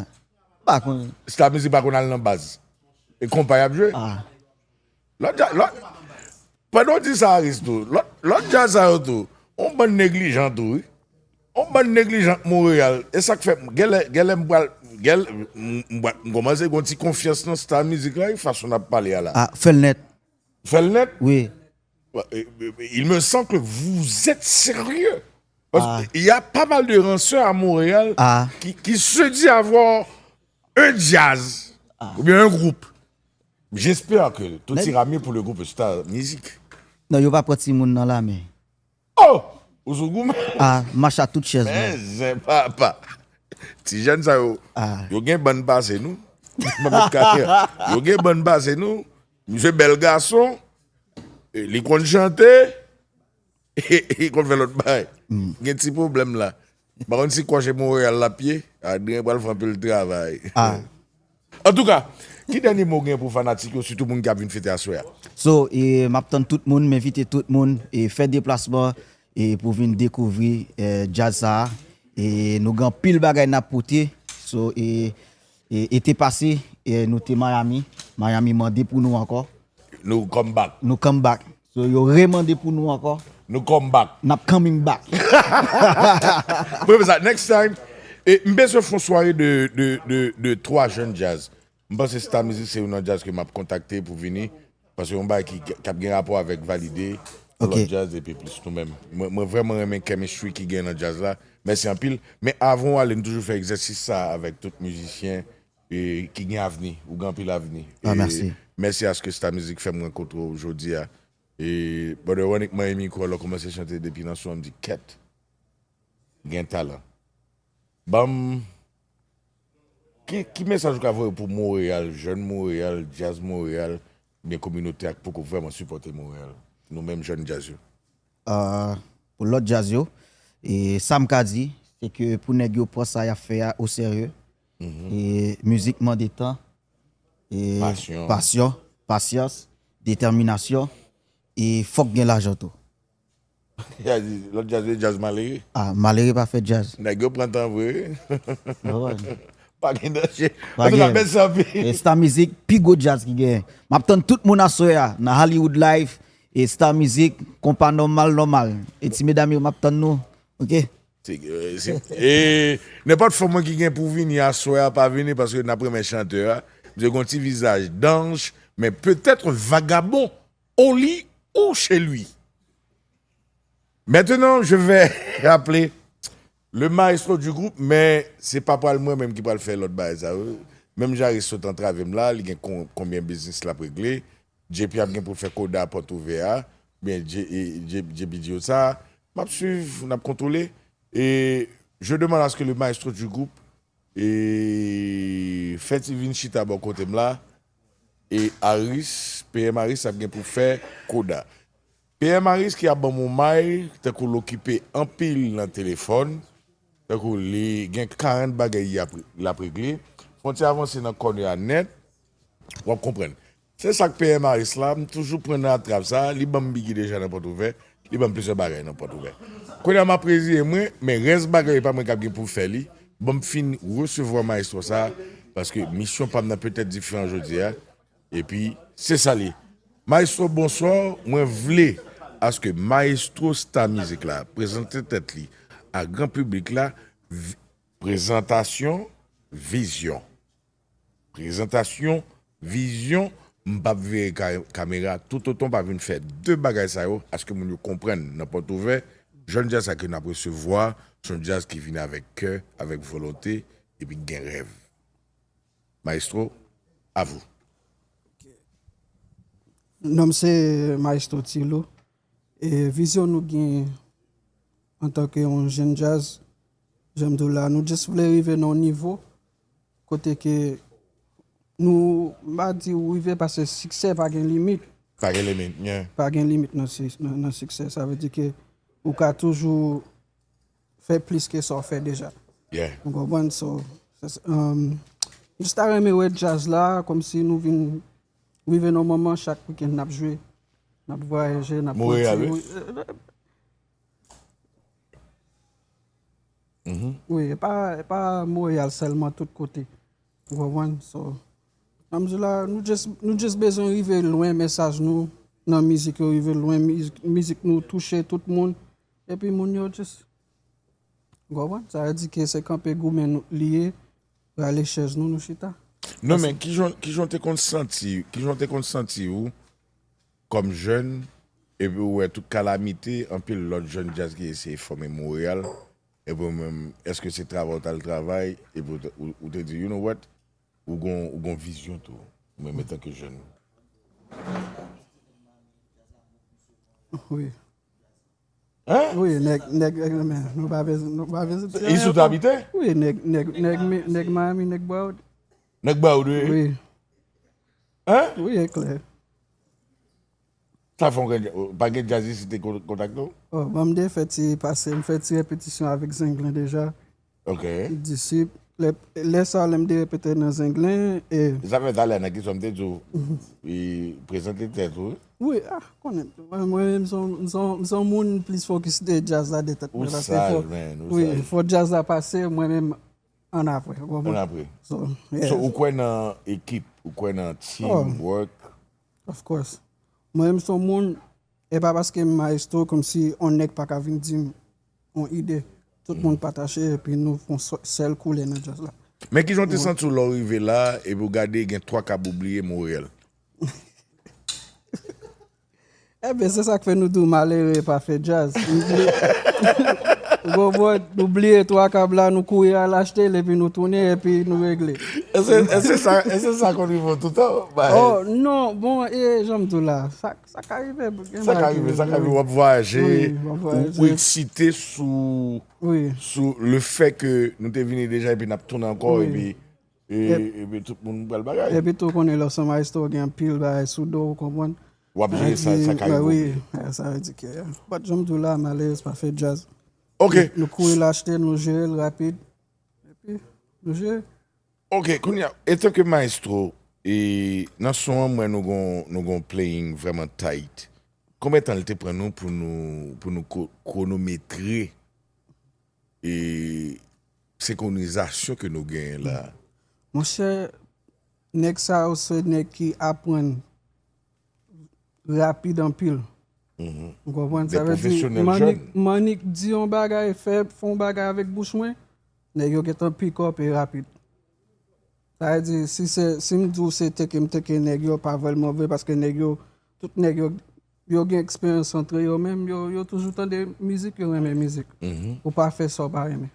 M pa konn. Star Music pa konn al nan baz. E konpa y ap jwe? Ah, Lòt djaz, lòt, pandan w di sa, Aris tou, lòt, lòt djaz sa yo tou, on bann neglijan tou, wi. On bann neglijan Montréal. E sa k fè, m- genlè, genlè m pral, genlè, m- m pral- m kòmanse gen yon ti konfyans nan Star Music la, wi, fason n ap pale a la. Ah, fè l nèt. Fè l nèt. Wi. Il me semble que vous êtes sérieux. Parce qu'il y a pas mal de ranceurs à Montréal Ah. qui, qui se dit avoir un jazz ou bien un groupe. J'espère que tout ira mieux pour le groupe Star Music. Non, yo pa pran timoun nan lame. Oh! Ou sou goumen? Ah, mache a tout chèz mwen. Men zen papa. Ti jèn sa yo, Ah. Yo gen bann pase nou. Mwen met kare. Yo gen bann pase nou. Misye bèl gason. E li konn chante. E li konn fè lòt bagay. Gen ti pwoblèm la. M pa konn si kòche Montréal l ap ye. Adrien pral fè anpil travay. Ah. Antouka, ki dènye mo w gen pou fanatik yo, sitou moun k ap vin fete aswè a? So, e, m ap tann tout moun, m envite tout moun e fè deplasman e pou vin dekouvri e, djaz sa a. E nou gen anpil bagay n ap pote. So, e, e, ete pase, e, nou te Miami. Miami mande pou nou ankò. Nou come back. Nou come back. So, yo remande pou nou ankò. Nou come back. N ap coming back. Mwen fè sa next time. E m bezwen fè yon sware de, de, de, de twa jèn djaz. M panse Star Music se youn nan djaz ke m ap kontakte pou vini. Paske yon bagay ki, k ap gen rapò avèk Valide, Ok. Lòt Djaz epi plis nou menm. Mwen, mwen vrèman renmen chemistry ki gen nan djaz la. Mèsi anpil. Men avan w ale, m toujou fè egzèsis sa avèk tout mizisyen e, ki gen avni. Ou gen anpil avni. Ah, E, mèsi. Mèsi aske Star Music fè m rankontre w jodi a. E, brother, w annik manyen mikwo a, lè w kòmanse chante depi nan son an, m di, kèt, gen talan. Ban m, ki, ki mesaj ou ka voye pou Montréal, jèn Montréal, djaz Montréal, oubyen kominote a k poko vrèman sipòte Montréal? Nou menm jèn djaz yo. Ah, pou lòt djaz yo, e sa m ka di, se ke pou nèg yo pran sa y ap fè a oserye. E mizik mande tan, e Pasyon. Pasyon, pasyans, detèminasyon, e fòk gen lajan tou. Lòt djaz yo, djaz malere. Ah, malere pa fè djaz. Nèg yo pran tan vre. Pa gen danje. Antouka, mèsi anpil. E Star Music, pi gwo djaz ki genyen. M ap tann tout moun aswè a nan Hollywood Live. E Star Music, konpa nòmal, nòmal. E ti medam yo, m ap tann nou. Oke? Se, e, se, e nenpòt fanm mwen ki gen pou vini aswè a, pa vini paske n ap renmen chantè a. Misye gon ti vizaj danj, men petèt vagabon, au lit ou chez lui. Maintenant, je vais appeler le maestro du groupe, men se pa pral mwen menm ki pral fè lòt bagay sa yo. Menm Jaris sot antrave m la, li gen kon, konbyen biznis l ap regle. J P ap gen pou l fè koda pòt ouvè a, oubyen J, e, J, J P di yo sa. M ap swiv, n ap kontwole. E je demande à ce que le maestro du groupe e fè ti vin chita bò kote m la. E Aris, P M Aris ap gen pou fè koda. P M Aris ki ap ban m yon may, tankou l okipe anpil nan telefòn, tankou li gen karant bagay y ap, l ap regle. Fè yon ti avanse nan kònè a nèt, w ap konprann. Se sa k P M Aris la, m toujou pran nan atrap sa, li ban m bigi deja nan pòt ouvè, li ban m plizyè bagay nan pòt ouvè. Kounye a m ap reziye mwen, men rès bagay yo pa mwen k ap gen pou fè li. Ban m fin resevwa maestro sa, paske misyon pa m nan petèt diferan jodi a. Epi, se sa l ye. Maestro, bonswa. Mwen vle aske maestro Star Music la prezante tèt li a gran piblik la. Vi-, prezantasyon, vizyon. Prezantasyon, vizyon. M p ap vire ka-, kamera toutotan w pa vin fè de bagay sa yo, aske moun yo konprann nan pòt ouvè. Jèn djaz sa ke n ap resevwa, se yon djaz ki vini avèk kè, avèk volonte, epi ki gen rèv. Maestro, à vous. Ok. Non m se Maestro Tilo. E vizyon nou gen antanke yon jèn djaz, jan m di w la, nou jis vle rive nan yon nivo kote ke nou, m pa di w rive paske siksè pa gen limit. Pa gen limit, yeah. Pa gen limit nan si-, nan, nan siksè. Sa vle di ke ou ka toujou fè plis ke sa w fè deja. Yeah. Ou konprann? So, se, se, um, m jis ta renmen wè djaz la, kòmsi nou vin rive nan moman, chak wikenn n ap jwe, n ap vwayaje, n ap Montréal, pwodui. Wi. Wi. Mhm. Wi, e pa, e pa Montréal sèlman, tout kote. Ou konprann? So, jan m di w la, nou just, nou just bezwen rive lwen, mesaj nou nan mizik yo rive lwen, mizik, mizik nou touche tout moun. Epi moun yo just, ou konprann? Sa vle di ke se kanpe goumen nou li ye, rale chèz nou, nou chita. Non, men kijan, kijan w te konn santi, kijan w te konn santi w kòm jèn, epi w wè tout kalamite, anpil lòt jèn djaz ki eseye fòme Montréal, epi w menm, èske se travay w t al travay, epi w te, ou, ou te di, you know what, ou gon, ou gon vizyon tou, ou menm antanke jèn? Wi. Hein? Wi, nèg, nèg, nèg, men, nou pa bezwen, nou pa bezwen di anyen ankò. Isit w t abite? Wi, nèg, nèg, nèg, nèg Miami, nèg Broward. Nèg Broward, wi. Wi. Hein? Wi, e klè. Sa fè w gen, pa gen djaz isit te kon-, kontakte w? Oh, bon, m te fè ti pase, m fè ti repetisyon avèk Zenglen deja. Ok. Disip. Lè, lè sa, lè m te repete nan Zenglen, e. Sa fè talè, nan kesyon m te di w, prezante tèt ou. Wi, ah, konnen. Mwen, mwen menm, m se yon, m se yon, m se yon moun plis fokis de djaz la de tèt mwen, paske fò, wi, fò djaz la pase, mwen menm, ann apre, ou konprann? Ann apre. So, yes. So, ou kwè nan ekip, ou kwè nan team work? Of course. Mwen menm, m se yon moun, e pa paske m maestro, kòmsi on nèg pa ka vin di m on ide. Tout moun pataje, epi nou fè on sè-, sèl koulè nan djaz la. Men kijan w te santi w lè w rive la, epi w gade gen twa k ap oubliye Montréal? Ebyen, se sa k fè nou di w malere pa fè djaz. Ou konprann? Nou bliye twa kab la, nou kouri al achte l, epi nou tounen, epi nou regle. Èske, èske sa, èske sa konn rive w toutan? Bagay. Oh, non, bon, e, jan m di w la, sa, sa ka rive, gen Sa ka bagay ki rive, sa ka rive, rive. W ap vwayaje, Wi, w ap ou, vwayaje. ou eksite sou, Wi. sou le fè ke nou te vini deja, epi n ap tounen ankò, Wi. epi, e, E- epi tout moun pral bagay. Epi tou, konnen lè w se maestro, gen anpil bagay sou do w, ou konprann? W ap jere sa, Epi, sa ka rive wi, w. e, sa vle di ke, yeah. But jan m di w la, malerèz pa fè djaz. Ok. Nou, nou kouri l achte, nou jere l rapid. Epi, nou jere. Ok, kounye a, etanke maestro, e nan son an, mwen nou gon, nou gon playing vrèman tight. Konbyen tan l te pran nou pou nou, pou nou ko-, kwonometre e senkwonizasyon ke nou genyen la? Monchè, nèg sa yo se nèg ki aprann rapid anpil. Mhm. Ou konprann? De Sa vle di, pwofesyonèl Manik, jèn. Manik di yon bagay, fè, fè yon bagay avèk bouch mwen, nèg yo gentan pick up e rapid. Sa vle di, si se, si m di w se teke m teke nèg yo, pa vrèman vre, paske nèg yo, tout nèg yo, yo gen eksperyans antre yo menm, yo, yo toujou tande mizik, yo renmen mizik. Mhm. Ou pa fè sa w pa renmen.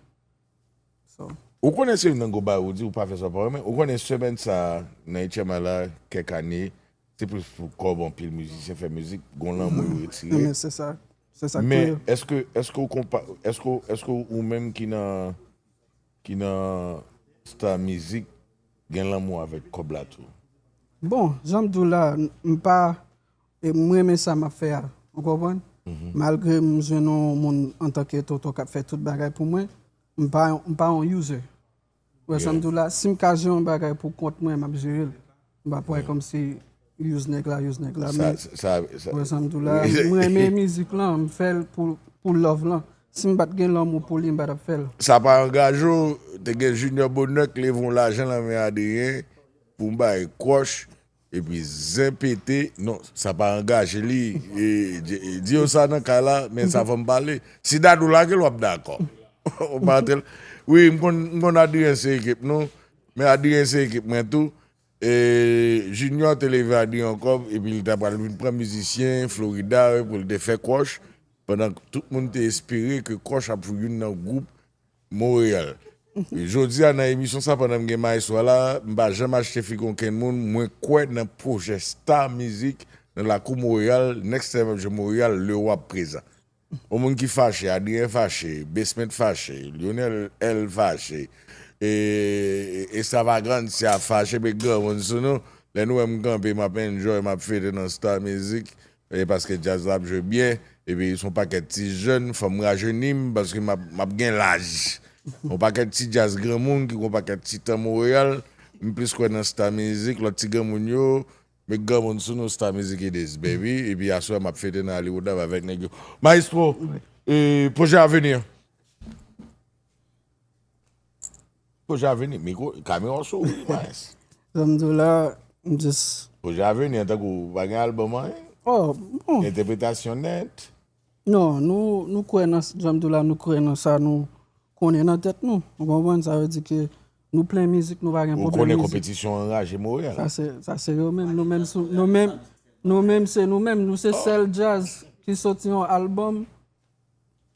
So. Ou konnen se youn nan gwo bagay ou di, ou pa fè sa w pa renmen. Ou konnen semèn sa a, nan H M I la, kèk ane, se plis pou kòb anpil mizisyen fè mizik, gon lanmou yo retire. Men se sa, se sa k Men touye. èske, èske w konpa-, èske, èske ou menm ki nan, ki nan Star Music gen lanmou avèk kòb la tou? Bon, jan m di w la, m pa, e m renmen sa m ap fè a. Ou konprann? Mhm. Malgre m jwenn yon moun antanke Toto k ap fè tout bagay pou mwen, m pa, m pa yon user. Ou wè sa m Yeah. di w la? Si m ka jere yon bagay pou kont mwen, m ap jere l. M pa pran Yeah. kòmsi use nèg la, use nèg la. Sa, Men, sa, sa, ou wè sa m di w la? Wi. M renmen mizik lan, m fè l pou, pou love lan. Si m pa t gen lanmou pou li, m pa t ap fè l. Sa pa angaje w, te gen Junior Bonheur k leve yon lajan nan men Adrien pou m bay Crush, epi zen pete, non, sa pa angaje li. E, di, di yo sa nan kay la, men sa fò m pale. Si Dadou lage l, w ap dakò. Ou pa antre l. Wi, m konn, m konn Adrien se ekip nou, men Adrien se ekip mwen tou. E, Junior te leve Adrien yon kòb, epi li ta pral vin pran mizisyen Florida, wi, pou l te fè Crush, pandan tout moun te espere ke Crush ap youn nan gwoup Montréal. Jodi a, nan emisyon sa, pandan m gen maestro a la, m pa janm achte figi okenn moun, mwen kwè nan pwojè Star Music nan lakou Montréal, next time ap jwe Montréal, Leroy ap prezan. Yon moun ki fache, Adrien fache, Basement fache, Lionel L fache, e, e, Extravaganza fache, men granmoun sou nou, lè nou wè m kanpe, m ap enjoy, m ap fete nan Star Music, e paske djaz la ap jwe byen, epi se yon pakèt ti jèn, fò m rajeni m, paske m ap, m ap gen laj. Yon pakèt ti djaz granmoun ki gon pakèt ti tan Montréal, m plis kwè nan Star Music, lòt ti granmoun yo, men granmoun sou nou, Star Music it is, baby, epi aswè m ap fete nan Hollywood la avèk nèg yo. Maestro, e, pwojè avni an? Pwojè avni, mikwo, kamera w sou ou wi, Maes. Jan m di w la, m just Pwojè avni an, tankou, pa gen album anyen? Oh, bon. Entèpretasyon nèt? Non, nou, nou kwè nan, jan m di w la, nou kwè nan sa nou konnen nan tèt nou. Ou konprann? Sa vle di ke nou plen mizik, nou pa gen Ou pwoblèm konnen mizik. konpetisyon anraje Montréal? Sa se, sa se yo menm, nou menm, sou, nou menm, nou menm se nou menm, nou se Oh. sèl djaz ki soti yon album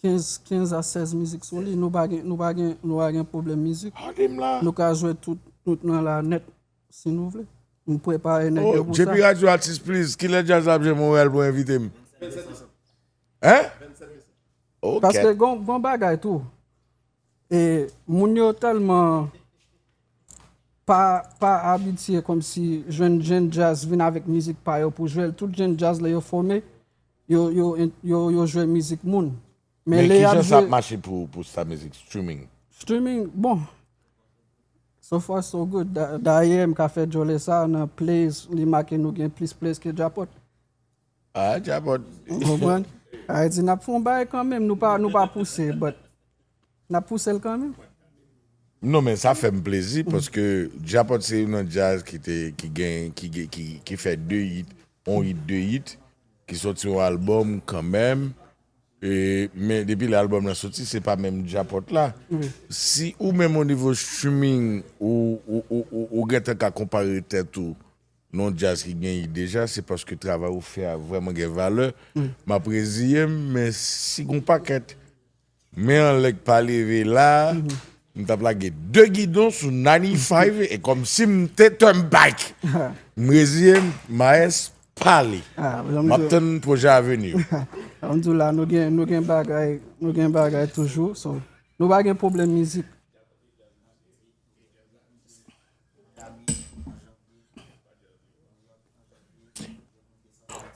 kenz, kenz a sèz mizik sou li. Nou pa gen, nou pa gen, nou pa gen pwoblèm mizik. Gade m la. Nou ka jwe tout, tout nan la nèt, si nou vle. M prepare nèg Oh, yo pou J P sa. Radio Artist, please. Kilè djaz la ap jwe Montréal pou envite m? Hein? Ok. Paske gon, gon bagay tou. E moun yo tèlman pa, pa abitye kòmsi jwenn, jwenn djaz vin avèk mizik pa yo pou jwe l. Tout jwenn djaz lè yo fòme, yo, yo, yo, yo jwe mizik moun. Men Men lè y ap kijan sa ap jwe mache pou, pou Star Music? Streaming? Streaming, bon. So far, so good. Da-, dayè, m ka fè djòlè sa nan plays, li make nou gen plis plays ke Djapòt. Ah, Djapòt. Ou konprann? Sa vle di, n ap fè yon bagay kanmenm, nou pa, nou pa pouse, but n ap pouse l kanmenm. Non, men sa fè m plezi, paske Djapòt se youn nan djaz ki te, ki gen, ki gen, ki, ki fè de hit, yon hit, de hit, ki soti yon album kanmenm. E, men depi lè album lan soti, se pa menm Djapòt la. Wi. Si ou menm o nivo streaming, ou, ou, ou, ou, ou gentan ka konpare tèt ou nan yon djaz ki gen hit deja, se paske travay ou fè a vrèman gen valè. Wi. M ap reziye m, men si gon pakèt men anlè k pa leve la, m t ap lage de gidon sou ninety-five e kòmsi m te turnpike. M reziye m, Maes pale. M ap tann pwojè a vini yo. Jan m di w la, nou gen, nou gen bagay, nou gen bagay toujou. So, nou pa gen pwoblèm mizik.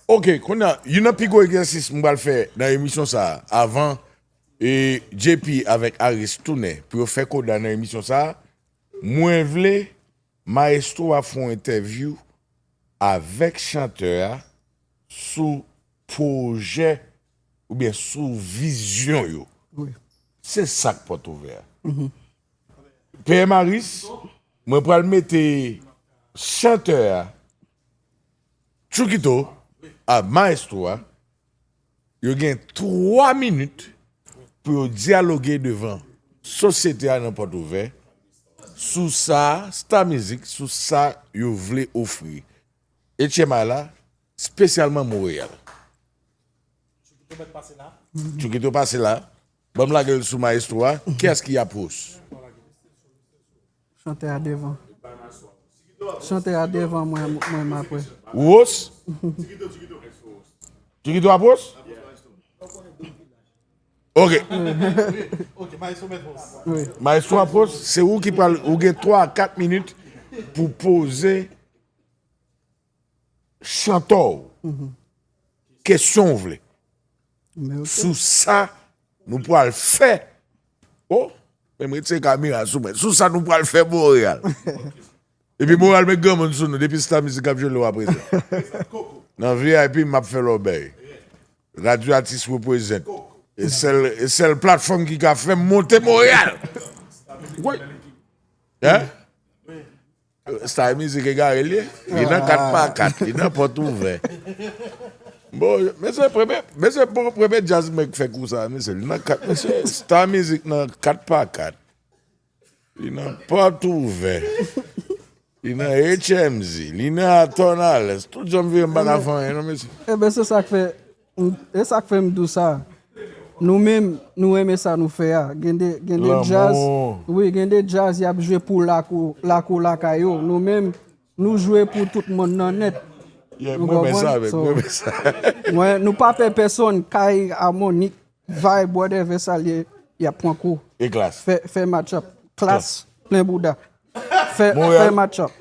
Ok, kounye a, youn nan pi gwo egzèsis m pral fè nan emisyon sa a, avan e J P avèk Aris tounen pou yo fè koda nan emisyon sa a, mwen vle Maestro a fè yon entèvyou avèk chantè a sou pwojè oubyen sou vizyon yo. Wi. Se sa k pòt ouvè a. P M Aris, mwen pral mete chantè a, Chukito, a Maestro a, yo gen twa minit pou yo dyaloge devan sosyete a nan pòt ouvè sou sa, Star Music, sou sa yo vle ofri H M I la, espesyalman Monreyal. Chukito pase la. Ban m lage l sou Maestro a. Kiyès ki ap host? Chantè a devan. Chantè a devan mwen, mwen m apre. Ou host? Chukito ap host? Ok. Wi. Maestro ap host, se ou ki pral, ou gen twa a kat minit pou poze chantè w kesyon w vle sou sa nou pral fè. Oh, men m retire kamera sou mwen. Sou sa nou pral fè Monreyal. Epi Monreyal met granmoun sou nou. Depi Star Music ap jwe lè w ap prezan. Nan V I P, m ap fè lòbèy. Radyo Atis reprezent. E sèl, e sèl platfòm ki ka fè m monte Monreyal. Wi. Hein? Star Music egare l ye. Li nan kat pa kat. Li nan pòt ouvè. Bon, mesye, premye, mesye, bon, premye djaz mwen k fè kou sa, mesye. Li nan kat, mesye. Star Music nan kat pa kat. Li nan pòt ouvè. Li nan H M Z. Li nan Aton Alès. Tout jan m vire m pa ka fè anyen non, mesye. Eben, se sa k fè, e sa k fè m di w sa. Nou menm, nou renmen sa nou fè a. Gen de, gen de djaz, wi, gen de djaz y ap jwe pou lakou, lakou lakay yo. Nou menm, nou jwe pou tout monn nan nèt. Ou konprann? So, mwen, nou pa pè pèsonn, kay, amoni, vibe, whatever sa l ye, y ap pran kou. E Klass? Fè, fè match up. Klass, plen bouda. Fè, fè match up.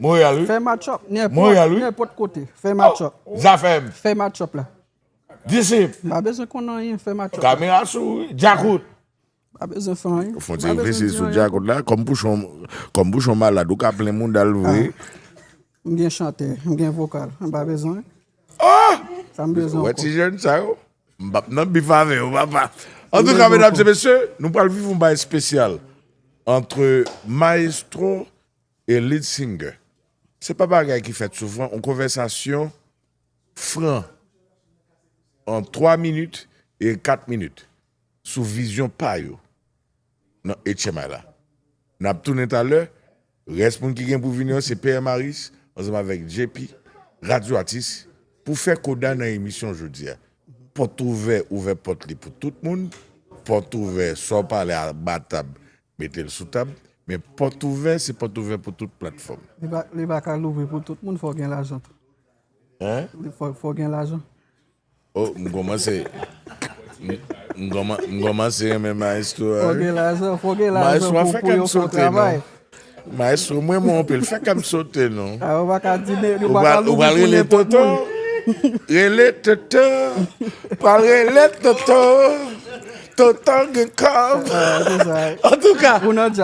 Monreyal, wi. Fè match up. Nenpòt, nenpòt kote. Fè match up. Zafèm. Fè match up la. Disip. M pa bezwen konn anyen, fè match up la. Kamera sou, wi. Djakout. Pa bezwen fè anyen. Fon ti reflechi sou Djakout la. Kòm bouchon, kòm bouchon malad, ou ka plen mouda l vre. M gen chantè, m gen vokal. M pa bezwen. Sa m bezwen ankò. Wè ti jèn sa yo. M p ap nan bif avè yo, papa. Antouka, medam e mesye, nou pral viv yon bagay espesyal entre Maestro e lead singer. Se pa bagay ki fèt souvan, yon konvèsasyon fran an twa minit e kat minit sou vizyon pa yo nan H M I la. N ap tounen talè. Rès moun ki gen pou vini an se P M Aris ansanm avèk J P, Radyo Atis, pou fè koda nan emisyon jodi a. Pòt ouvè, ouvè pòt li pou tout moun. Pòt ouvè, sa w pale anba tab, mete l sou tab. Men pòt ouvè, se pòt ouvè pou tout platfòm. Li pa, li pa ka louvri pou tout moun, fò w gen lajan tou. Hein? Li fò, fò w gen lajan. Oh, m kòmanse. M, m kòman-, m kòmanse renmen Maestro a, wi. Fò w gen lajan, fò w gen lajan pou, pou yo fè yon travay. Maestro, mwen, mwen, anpil. Fè kè m sote, non. A, ou pa ka di, ou pa ka louvri pou nenpòt moun. Ou pral rele Toto. Rele Toto. Pral rele Toto. Toto gen kòb. Antouka,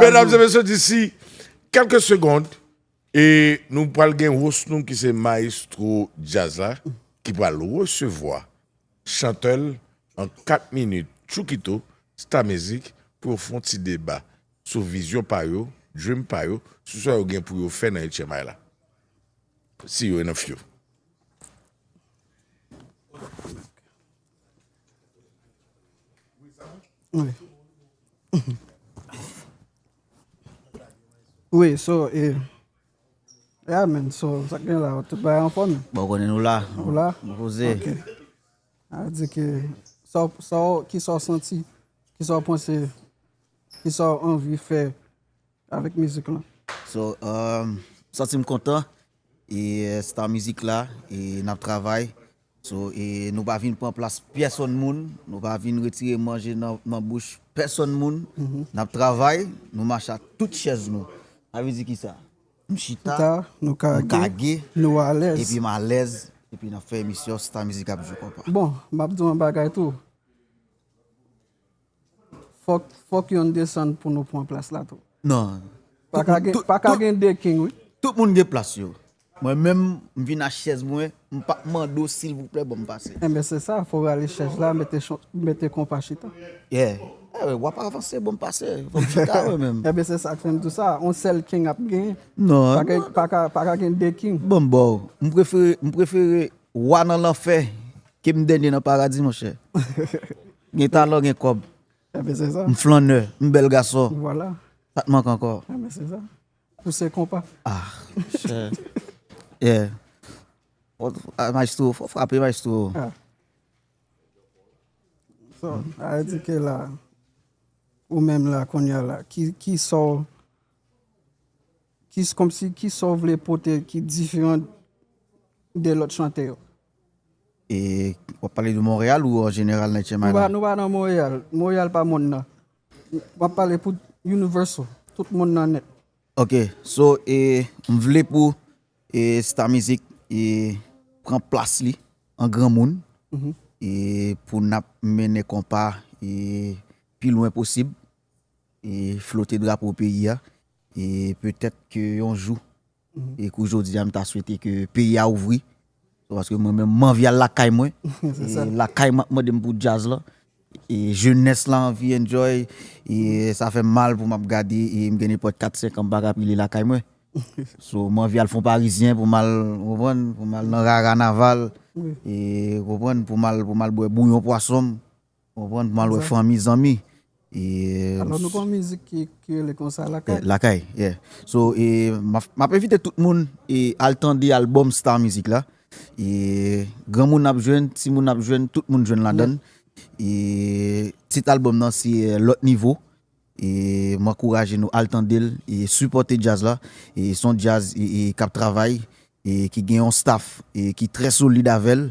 medam e mesye, disi kèlke segond, e nou pral gen host nou ki se Maestro Djaz la, ki pral resevwa chantè l an kat minit, Chukito, Star Music, pou yo fè yon ti deba sou vizyon pa yo, dream pa yo, sou sa yo gen pou yo fè nan H M I la. See you in a few. Wi. Wi, so, e, yeah, man, so, sa k gen la, tout bagay anfòm? Bon, konnen nou la. Nou la? Nou poze. Ok. A di ke, sa w, sa w, ki sa w santi? Kisa w panse? Kisa w anvi fè avèk mizik lan? So, um, santi m kontan. E Star Music la, e n ap travay. So, e nou pa vin pran plas pèsonn moun. Nou pa vin retire manje nan, nan bouch pèsonn moun. N ap travay, nou mache ak tout chèz nou. Sa vle di kisa? M chita, Chita, nou m kage, kage, nou alèz. Epi m alèz, epi n ap fè emisyon Star Music ap jwe konpa. Bon, m ap di w yon bagay tou. Fòk, fòk yonn desann pou nou pran plas la tou. Non. Pa ka gen, pa ka gen de king, wi. Tout moun gen plas yo. Mwen menm, m vin ak chèz mwen, m p ap mande w silvouplè ban m pase. Enben se sa, fò w rale chèz la, mete, cho- mete konpa chita. Yeah. Eh, w ap avanse, ban m pase. Fò m chita mwen menm. Enben se sa k fè m di w sa, yon sèl king ap genyen. Non. Pa ka, pa ka, pa ka gen de king. Ban m ba w. M prefere, m prefere wa nan lanfè ke m dènye nan paradi, monchè. Gen talan, gen kòb. Enben se sa. M flannè, m bèl gason. Vwala. Sa k manke ankò? Enben se sa. Pouse konpa. Ah, chè. Yeah. Fò, ah, maestro, fò frape maestro. Ah. So, sa vle di ke la, ou menm la, kounye a la, ki, ki sa w, ki, kòmsi, ki sa w vle pote ki diferan de lòt chantè yo? E w ap pale de Montréal ou an jeneral nan H M I Nou pa, la? Nou pa nan Montréal. Montréal pa monn nan. M ap pale pou universal. Tout monn nan nèt. Ok, so, e, m vle pou e, Star Music e, pran plas li an granmoun e, pou n ap mennen konpa e, pi lwen posib e, flote drapo peyi a e petèt ke yon jou e, kou jodi a m ta swete ke peyi a ouvri. So, paske mwen menm m anvi al lakay mwen. E, lakay m ap mande m pou djaz la. E jenès la anvi enjoy. E sa fè m mal pou m ap gade e m gen nenpòt kat senk an m pa ka pile lakay mwen. So, m anvi al fon parizyen pou m al, konprann, pou m al nan rara naval. E konprann, pou m al, pou m al bwè bouyon pwason m. Konprann, pou m al wè fanmi, zanmi. E Alò nou gon mizik ki, ki rele konsa, Lakay. Eh, Lakay, yeah. So, e, m ap, m ap envite tout moun e, al tande albòm Star Music la. E granmoun ap jwenn, timoun ap jwenn, tout moun jwenn ladan l. E tit albòm nan se eh, Lòt Nivo. E m ankouraje nou al tande l e sipòte djaz la. E se yon djaz e, e, k ap travay e ki gen yon staff e ki trè solid avè l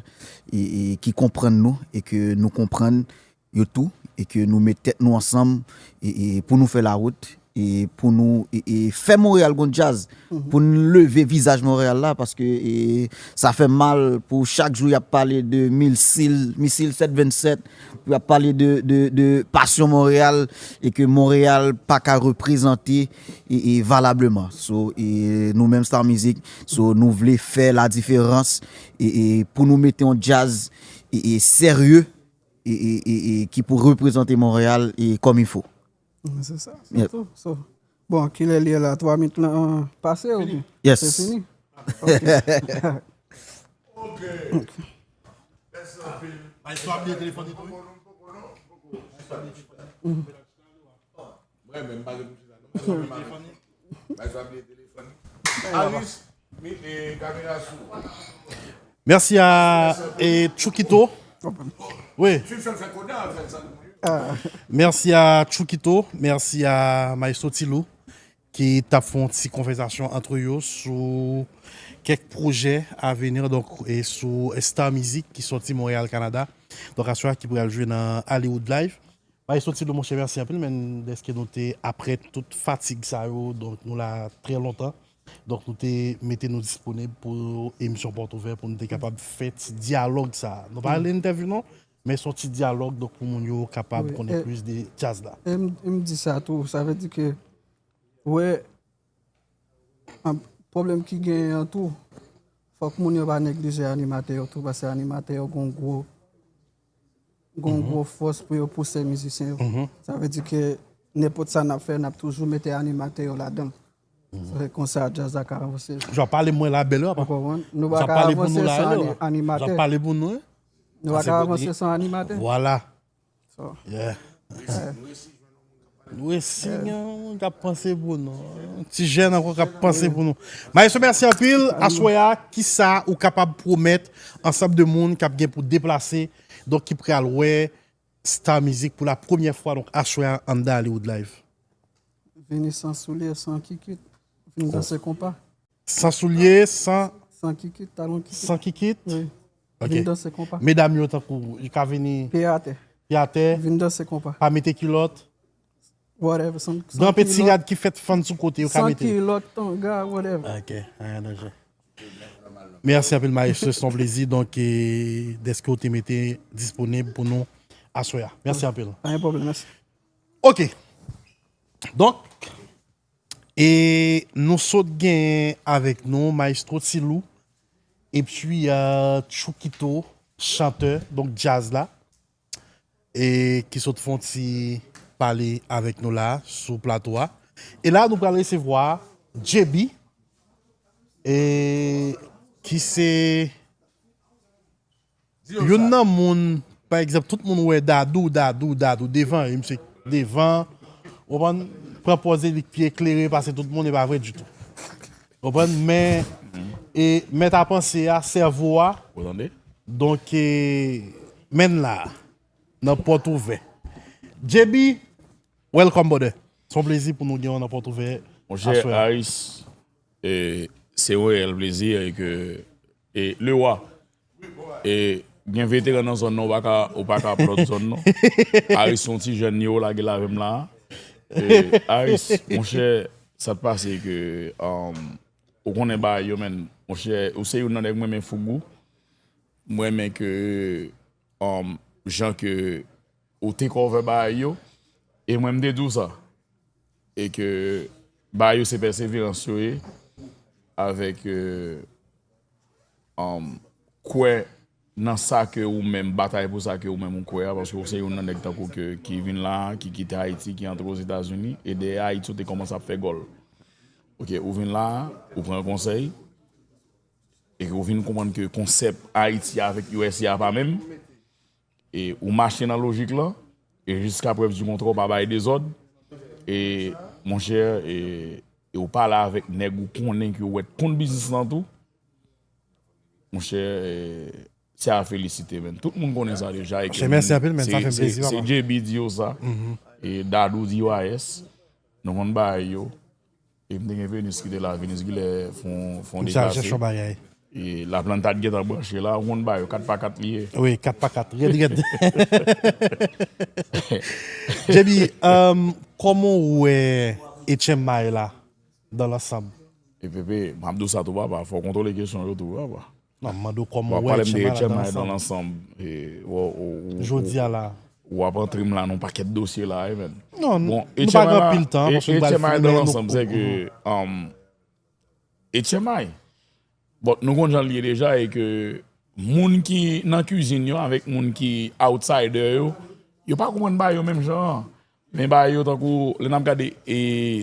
e, e ki konprann nou e ke nou konprann yo tou e ke nou met tèt nou ansanm e, e pou nou fè lawout e pou nou e, e fè Monreyal gon djaz, pou n leve vizaj Monreyal la, paske e, sa fè mal pou chak jou y ap pale de misil, misil sèt vennsèt, pou y ap pale de, de, de pasyon Monreyal e ke Monreyal pa ka reprezante e, e valableman. So, e nou menm Star Music, so nou vle fè la diferans e, e pou nou mete yon djaz e, e serye e, e, e, e ki pou reprezante Monreyal e kòm il fo. Se sa, se tou. So, bon, kilè li ye la? Twa minit lan pase oubyen? Yes. Se fini? Ok. Mèsi anpil. Maestro ap bliye telefòn li tou, wi. Mwen menm, pa gen pou chita, non. Maestro ap bliye telefòn li. Maestro ap bliye telefòn li. Aris, mi- e, kamera sou. Mèsi a e, Chukito. Wi. Mèsi a Chukito, mèsi a Maestro Tilou ki t ap fè yon ti konvèsasyon ant yo sou kèk pwojè avenir, donk, e sou Star Music ki sòti Montréal, Canada. Donk, aswè a ki pral jwe nan Hollywood Live. Maestro Tilou, monchè, mèsi anpil, men dèske nou te, aprè tout fatig sa yo, donk nou la trè lontan. Donk, nou te mete nou disponib pou emisyon Pòt Ouvè, pou nou te kapab fè ti dyalòg sa a. Nou pa rele entèvyou, non, men se yon ti dyalòg, donk, pou moun yo kapab konnen plis de djaz la. E m, e m di sa tou, sa vle di ke, wè, an, pwoblèm ki genyen an tou, fòk moun yo pa neglije animatè yo tou, paske animatè yo gon gwo, gon gwo fòs pou yo pouse mizisyen yo. Sa vle di ke nenpòt sa n ap fè, n ap toujou mete animatè yo ladan l. Se konsa djaz la ka avanse. Jan pale mwen la bèl, Ou konprann? Nou pa ka avanse san ani- animatè. Jan pale pou nou, wi. Nou pa ka avanse san animatè. Vwala. So, Yeah. Nou resi gen yon moun k ap panse pou nou. Ti jèn ankò k ap panse pou nou. Maestro, mèsi anpil. Aswè a, kisa ou kapab pwomèt ansanm de moun k ap gen pou deplase, donk ki pral wè Star Music pou la premyè fwa, donk, aswè a anndan Hollywood Live. Vini san soulye, san kikit. Vin danse konpa. San soulye, san, San kikit, talon kikit. San kikit. Wi. Ok. Vin danse konpa. Medam yo tankou, yo ka vini Pye atè. Pye atè, Vin danse konpa. Pa mete kilòt. Whatever. San, Gen anpil ti rad ki fèt fann sou kote, yo ka San mete. Kilòt, tanga, whatever. Ok, anyen danje. Mèsi anpil, maestro, se yon plezi, donk, e, dèske w te mete disponib pou nou aswè a. Mèsi anpil. Pa gen pwoblèm, mèsi. Ok. Donk, e nou sot gen avèk nou Maestro Tilou, epi, euh, Chukito, chantè, donk, djaz la, e ki sot fè yon ti pale avèk nou la sou plato a. E la, nou pral resevwa J B, e ki se youn nan moun, pa egzanp, tout moun wè Dadou, Dadou, Dadou, devan, e misye devan, ou konprann, pran pòz li k pi eklere pase tout moun, e pa vre ditou. Ou konprann, men, e mèt a panse a, sèvo a, Ou tande? Donk, e, men la, nan pòt ouvè. J B, welcome, brother. Se yon plezi pou nou gen w nan pòt ouvè Monchè aswè a. Aris, e, se yon reyèl plezi e ke e, Lewa, e, gen veteran nan zòn nan, ou pa ka, ou pa ka plòt zòn nan. Aris se yon ti jèn yo lage l avè m la. E, Aris, monchè, sa t pase ke, um, ou konnen bagay yo, men, monchè, ou se youn nan nèg mwen renmen fougou. Mwen renmen ke, um, jan ke ou te cover bagay yo. E mwen, m te di w sa. E ke bagay yo se pèseverans yo ye. Avèk, euh, um, kwè nan sa ke ou menm, batay pou sa ke ou menm ou kwè a, paske ou se youn nan nèg tankou ke, ki vin la, ki kite Ayiti, ki antre Ozetazini, e dèyè Ayiti, ou te kòmanse ap fè gòl. Ok, ou vin la, ou pran konsèy, e ou vin konprann ke konsèp Ayiti avèk U S A a pa menm, e ou mache nan lojik lan, e jiska prèv di kontrè, ou pa bay dezòd, e, monchè, e, e ou pale avèk nèg ou konnen ke ou wè t konn biznis lan tou, monchè, e, se a felisite, men. Tout moun konnen sa deja. E ke Monchè, mèsi anpil, men, sa fè m plezi, se papa. J B di yo sa, e Dadou di yo ayès, nou konn bagay yo, e m te gen Venus ki te la, Venus Gilè fon, fon Misye al deplase. Chèche yon bagay. E Laplanta t gentan branche la, ou konn bagay yo, kat pa kat li ye. Wi, kat pa kat, rèd, rèd. J B, um, kòman w wè H M I la, dans l'ensemble? E Pepe, m ap di w sa tou, papa, fò w kontwole kesyon yo tou, papa. Non, m mande w kòman W ap w wè pale m de H M I la, H M I dans dans l'ensemble. l'ensemble. E, w, w, w, Jodi a la. W ap antre m la nan pakèt dosye la, wi, men. Non, Bon, nou pa H M I gen la, anpil tan, e, paske nou pral H M I fini, dans men nou l'ensemble, se ke, um, H M I. Bon, nou konn jan l ye deja, e ke moun ki nan kizin yo avèk moun ki outsider yo, yo pa konprann bagay yo menm jan an. Men bagay yo tankou, lè n ap gade, e,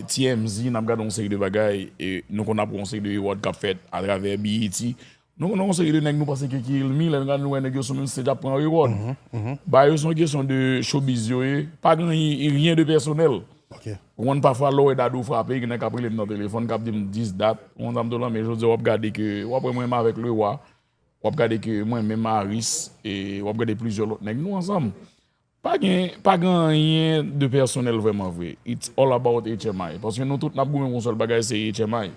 T M Z, n ap gade yon seri de bagay, e nou konn ap wè yon seri de reward k ap fèt atravè B E T. Nou konn yon seri de nèg nou panse ke ki ilmi, lè n gade nou wè nèg yo sou menm stage ap pran reward. Bagay yo se yon kesyon de showbiz yo ye, pa gen rien de pèsonèl. Ok. Ou konn pafwa lè w wè Dadou frape, gen nèg k ap rele m nan telefòn, k ap di m dis dat, ou konn sa m di w lan, men jodi a w ap gade ke, w ap wè mwen menm avèk Lewa, w ap gade ke mwen menm Aris, e w ap gade plizyè lòt nèg, nou ansanm. Pa gen, pa gen anyen de pèsonèl vrèman vre. It's all about H M I. Paske nou tout n ap goumen pou yon sèl bagay, se H M I.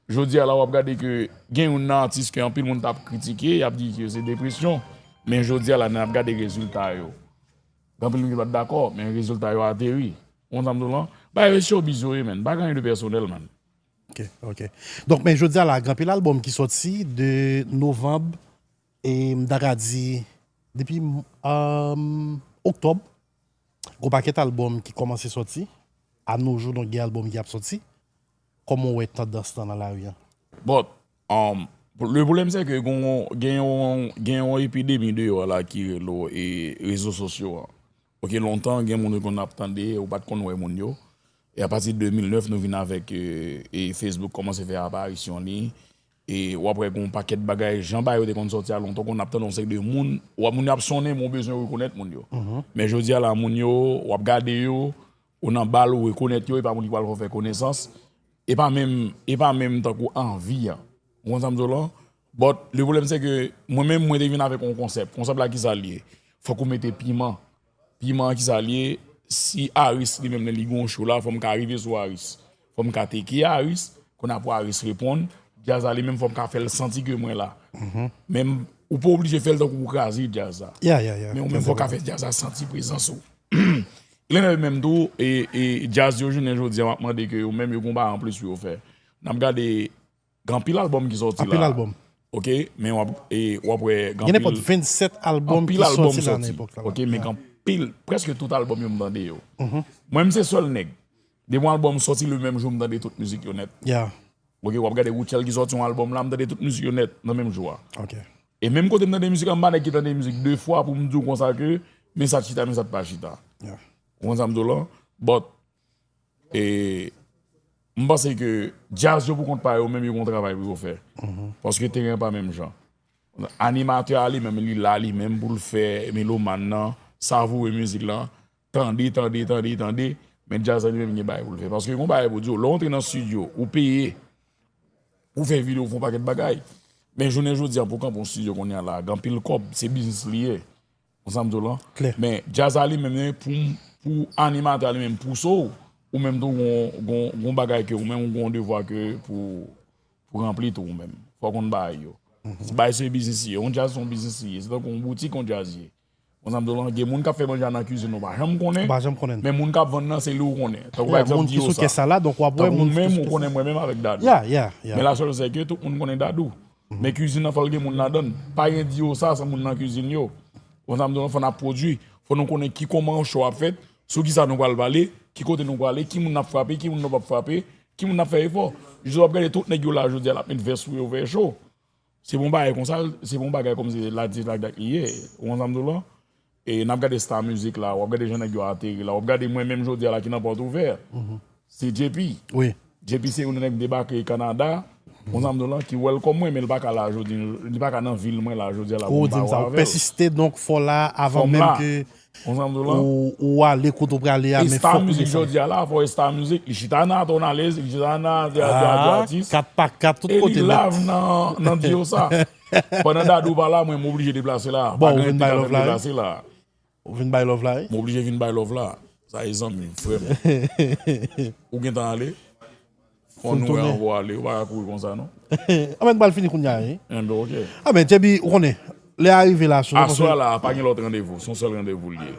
Jodi a la, w ap gade ke gen youn nan atis ke anpil moun t ap kritike, y ap di ke se depresyon. Men jodi a la, n ap gade rezilta yo. Gen anpil moun ki pa t dakò, men rezilta yo ateri. Ou konn sa m di w lan? Bagay yo showbiz yo ye, man. Pa gen anyen de pèsonèl, man. Ok, ok. Donk, men jodi a la, gen anpil albòm ki sòti de novanm, e m ta ka di, depi, um, oktòb, gon pakèt albòm ki kòmanse sòti. A no jou, donk, gen albòm ki ap sòti. Kòman w wè tandans lan nan lari a? But, um, le pwoblèm se ke gon, gen yon, gen yon epidemi deyò la ki rele, e, rezo sosyo an. Ok, lontan, gen moun ou konn ap tande, ou pa t konn wè moun yo. E apati de de mil nèf, nou vin avèk, e, e Facebook kòmanse fè aparisyon li. E w ap wè gon pakèt bagay, jan bagay yo te konn sòti a lontan, konn ap tande yon seri de moun, w ap, moun yo ap sonnen, men w bezwen rekonèt moun yo. Men jodi a la, moun yo, w ap gade yo, ou nan bal, ou rekonèt yo, e pa moun ki pral fè w fè konesans, e pa menm, e pa menm tankou anvi an. Ou konn sa m di w lan? But, le pwoblèm se ke, mwen menm, mwen te vin avèk yon konsèp. Konsèp la, kisa l ye? Fòk ou mete piman. Piman an ki sa l ye, si Aris li menm lè li gen yon show la, fò m ka rive sou Aris. Fò m ka teke Aris, kounye a pou Aris reponn, djaz la li menm fò m ka fè l santi ke mwen la. Men ou pa oblije fè l tankou pou kraze djaz la. Men ou menm fò w ka fè djaz la santi prezans ou. Lè menm tou, e, e djaz yo jounen jodi a, m ap mande ke yo menm yo gen yon bagay anplis pou yo fè. N ap gade gen anpil albòm ki sòti la. Anpil albòm. Ok, men w ap, e, w ap wè gen anpil albòm ki sòti la nan epòk la. Ok, men gen anpil, prèske tout albòm yo m tande yo. Mwen, m se sèl nèg. Depi yon albòm sòti le menm jou, m tande tout mizik yo nèt. Ok, w ap gade Rutshelle ki sòti yon albòm la, m tande tout mizik yo nèt nan menm jou a. E menm kote m tande mizik la, m pa nèg ki tande mizik de fwa pou m di w konsa ke men sa t chita, men sa t pa chita. Ou konn sa m di w lan? But, e, m panse ke djaz yo pou kont pa yo menm, yo gen yon travay pou yo fè. Paske teren an pa menm jan. Animatè a li menm, li la li menm pou l fè melomàn nan savoure mizik lan, tande, tande, tande, tande, men djaz la li menm gen bagay pou l fè. Paske gen yon bagay pou di w, lè w antre nan estidyo, ou peye, ou fè videyo, ou fè yon pakèt bagay. Men jounen jodi a, pou w kanpe yon estidyo kounye a la, gen anpil kòb, se biznis li ye. Ou konn sa m di w lan? Men djaz la li menm, pou, pou animatè a li menm pouse w, ou menm tou gon, gon, gon bagay ke ou menm ou gon devwa ke pou, pou ranpli tou ou menm. Fò w konn bagay yo. Bagay se biznis li ye. Yon djaz se yon biznis li ye. Se tankou yon boutik yon djaz ye. Ou konn sa m di w lan? Gen moun k ap fè manje a nan kizin ou pa janm konnen. Men moun k ap vann nan se li ou konnen. Tankou pa egzanp Diosa. Tankou ou menm ou konnen mwen menm avèk Dadou. Men la sèl se ke tout moun konnen Dadou. Men kizin nan fò l gen moun ladan l. Pa gen Diosa san moun nan kizin yo. Ou konn sa m di w lan? Fò n ap pwodui. Fò nou konnen ki kòman show ap fèt, sou kisa nou pral pale, ki kote nou prale, ki moun n ap frape, ki moun nou p ap frape, ki moun n ap fè efò. Jodi a w ap gade tout nèg yo la jodi a l ap met vès pou yo fè show. Se pa yon bagay konsa, se pa yon bagay kòmsi la di la dat li ye. Ou konn sa m di w lan? E n ap gade Star Music la, w ap gade jan nèg yo ateri la, w ap gade mwen menm jodi a la ki nan pòt ouvè. Se J P. J P se yon nèg debake Kanada, ou konn sa m di w lan, ki welcome mwen, men li pa ka la jodi, li pa ka nan vil mwen la jodi a la pou m pale avè l. Ou di m sa, ou pèsiste, donk fò w la avan menm ke ou, ou ale kote w prale a, men fòk ou desann. Star Music jodi a la, fò Star Music, li chita nan Atonalez, li chita nan Teatro Atis, kat pa kat, tout kote nèt. E li live nan, nan Diosa. Pandan Dadou pa la, mwen, m oblije deplase la. Bon, ou vin bay love la, wi. Ou vin bay love la, wi. M oblije vin bay love la. Sa e zanmi m, frè m. Ou gentan ale? Fò nou wè ankò ale. Ou pa ka kouri konsa, non. Anben, nou pral fini kounye a, wi. Enben, ok. Anben, J B, ou konnen, lè a rive la, sou nou. Aswè a la, pa gen lòt randevou. Se yon sèl randevou l ye.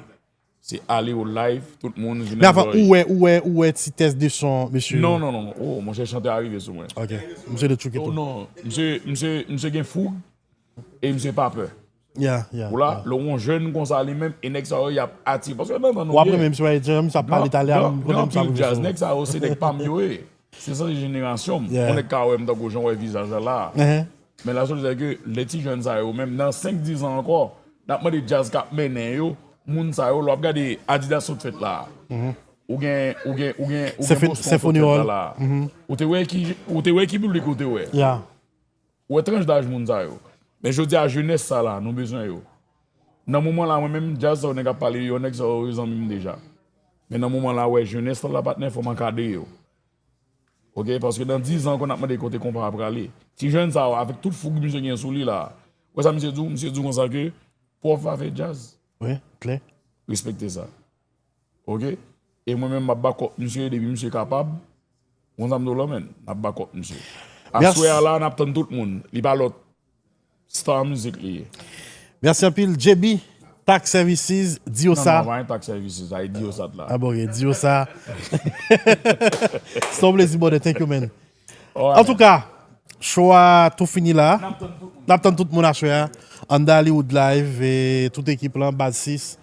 Se Hollywood Live, tout moun vin enjoy. Men avan, ou wè, ou wè, ou wè ti tès de son, mesye yo? Non, non, non, non. Oh, monchè, chantè a rive sou mwen. Ok. Misye de tchouke tou. Oh, non. Misye, misye, misye gen foug e misye pa pè. Ou la, lè w yon jèn konsa li menm, e nèg sa yo, y ap atire. Paske nan tan nou ye. W ap renmen misye, w ap di, misye ap pale talè a, m konnen misye ap rive sou ou. Nèg sa yo, se nèg pa m yo ye. Se sanse jenerasyon m. Yon nèg ka wè m tankou jan w wè vizaj la la. Men la sèl se ke lè ti jèn sa yo, menm nan senk, diz an ankò, n ap mande djaz k ap mennen yo, moun sa yo, lè w ap gade Adidas sot fèt la. Ou gen, ou gen, ou gen, ou gen Boston sot fèt la la. Ou te wè ki, ou te wè ki piblik ou te wè. Ou wè tranch daj moun sa yo. Men jodi a, jenès sa la, nou bezwen yo. Nan moman la, mwen menm, djaz sa yo nèg ap pale yo, nèg sa yo, yo zanmi m deja. Men nan moman la, wè, jenès la, patnè, fò m ankadre yo. Ok, paske nan diz an, konn ap mande kote konpa a prale. Ti jèn sa yo, avèk tout foug misye gen sou li la. Wè sa misye di w? Misye di w konsa ke pwòf la fè djaz. Wi, klè. Respekte sa. Ok? E mwen menm, m ap bakòp misye, depi misye kapab, ou konn sa m di w lan, menn, n ap bakòp misye. Aswè a la, n ap tann tout moun. Li pa lòt. Star Music li ye. Mèsi anpil, J B, Tax Services, Diosa. Non, non, pa gen Tax Services, a e Diosa la. Ah bon, ok, Diosa. Se yon plezi, brother. Thank you, man. Antouka, show a tou fini la. N ap tann tout moun aswè a. Anndan Hollywood Live, e tout ekip lan, Baz sis,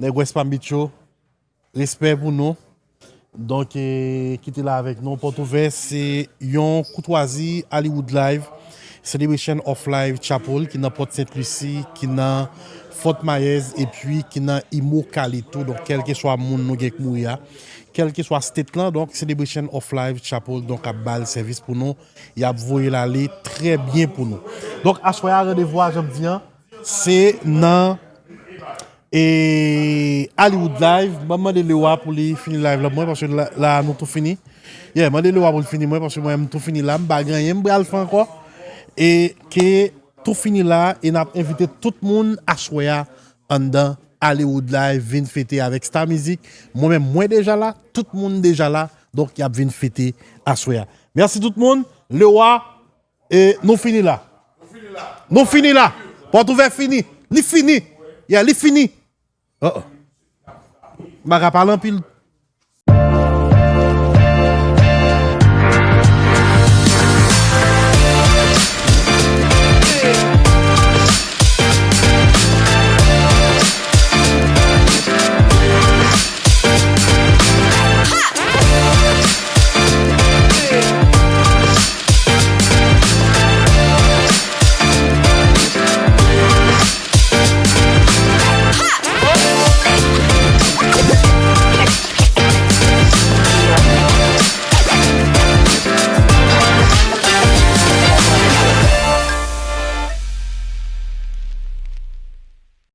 nèg West Palm Beach yo. Respè pou nou. Donk, e, ki te la avèk nou. Pòt ouvè, se yon koutwazi Hollywood Live, Celebration of Life Chapel, ki nan Port Sainte Lucie, ki nan Fort Myers, epi ki nan Immokalee tou. Donk, kèlkeswa moun nou gen k mouri a, kèlkeswa state lan, donk, Celebration of Life Chapel, donk, ap ba l sèvis pou nou. Y ap voye l ale trè byen pou nou. Donk, aswè a, randevou a, jan m di an, se nan e Hollywood Live, m ap mande Lewa pou li fini live la pou mwen, paske la, la nou tou fini. Yeah, mande Lewa pou l fini mwen, paske mwen, m tou fini la, m pa gen anyen m pral fè ankò. E ke tou fini la, e n ap envite tout moun aswè a anndan Hollywood Live vin fete avèk Star Music. Mwen menm, mwen deja la, tout moun deja la. Donk, y ap vin fete aswè a. Mèsi tout moun. Lewa, e nou fini la. Nou fini la. Pòt ouvè fini. Li fini. Yeah, li fini. Oh, oh. M pa ka pale anpil.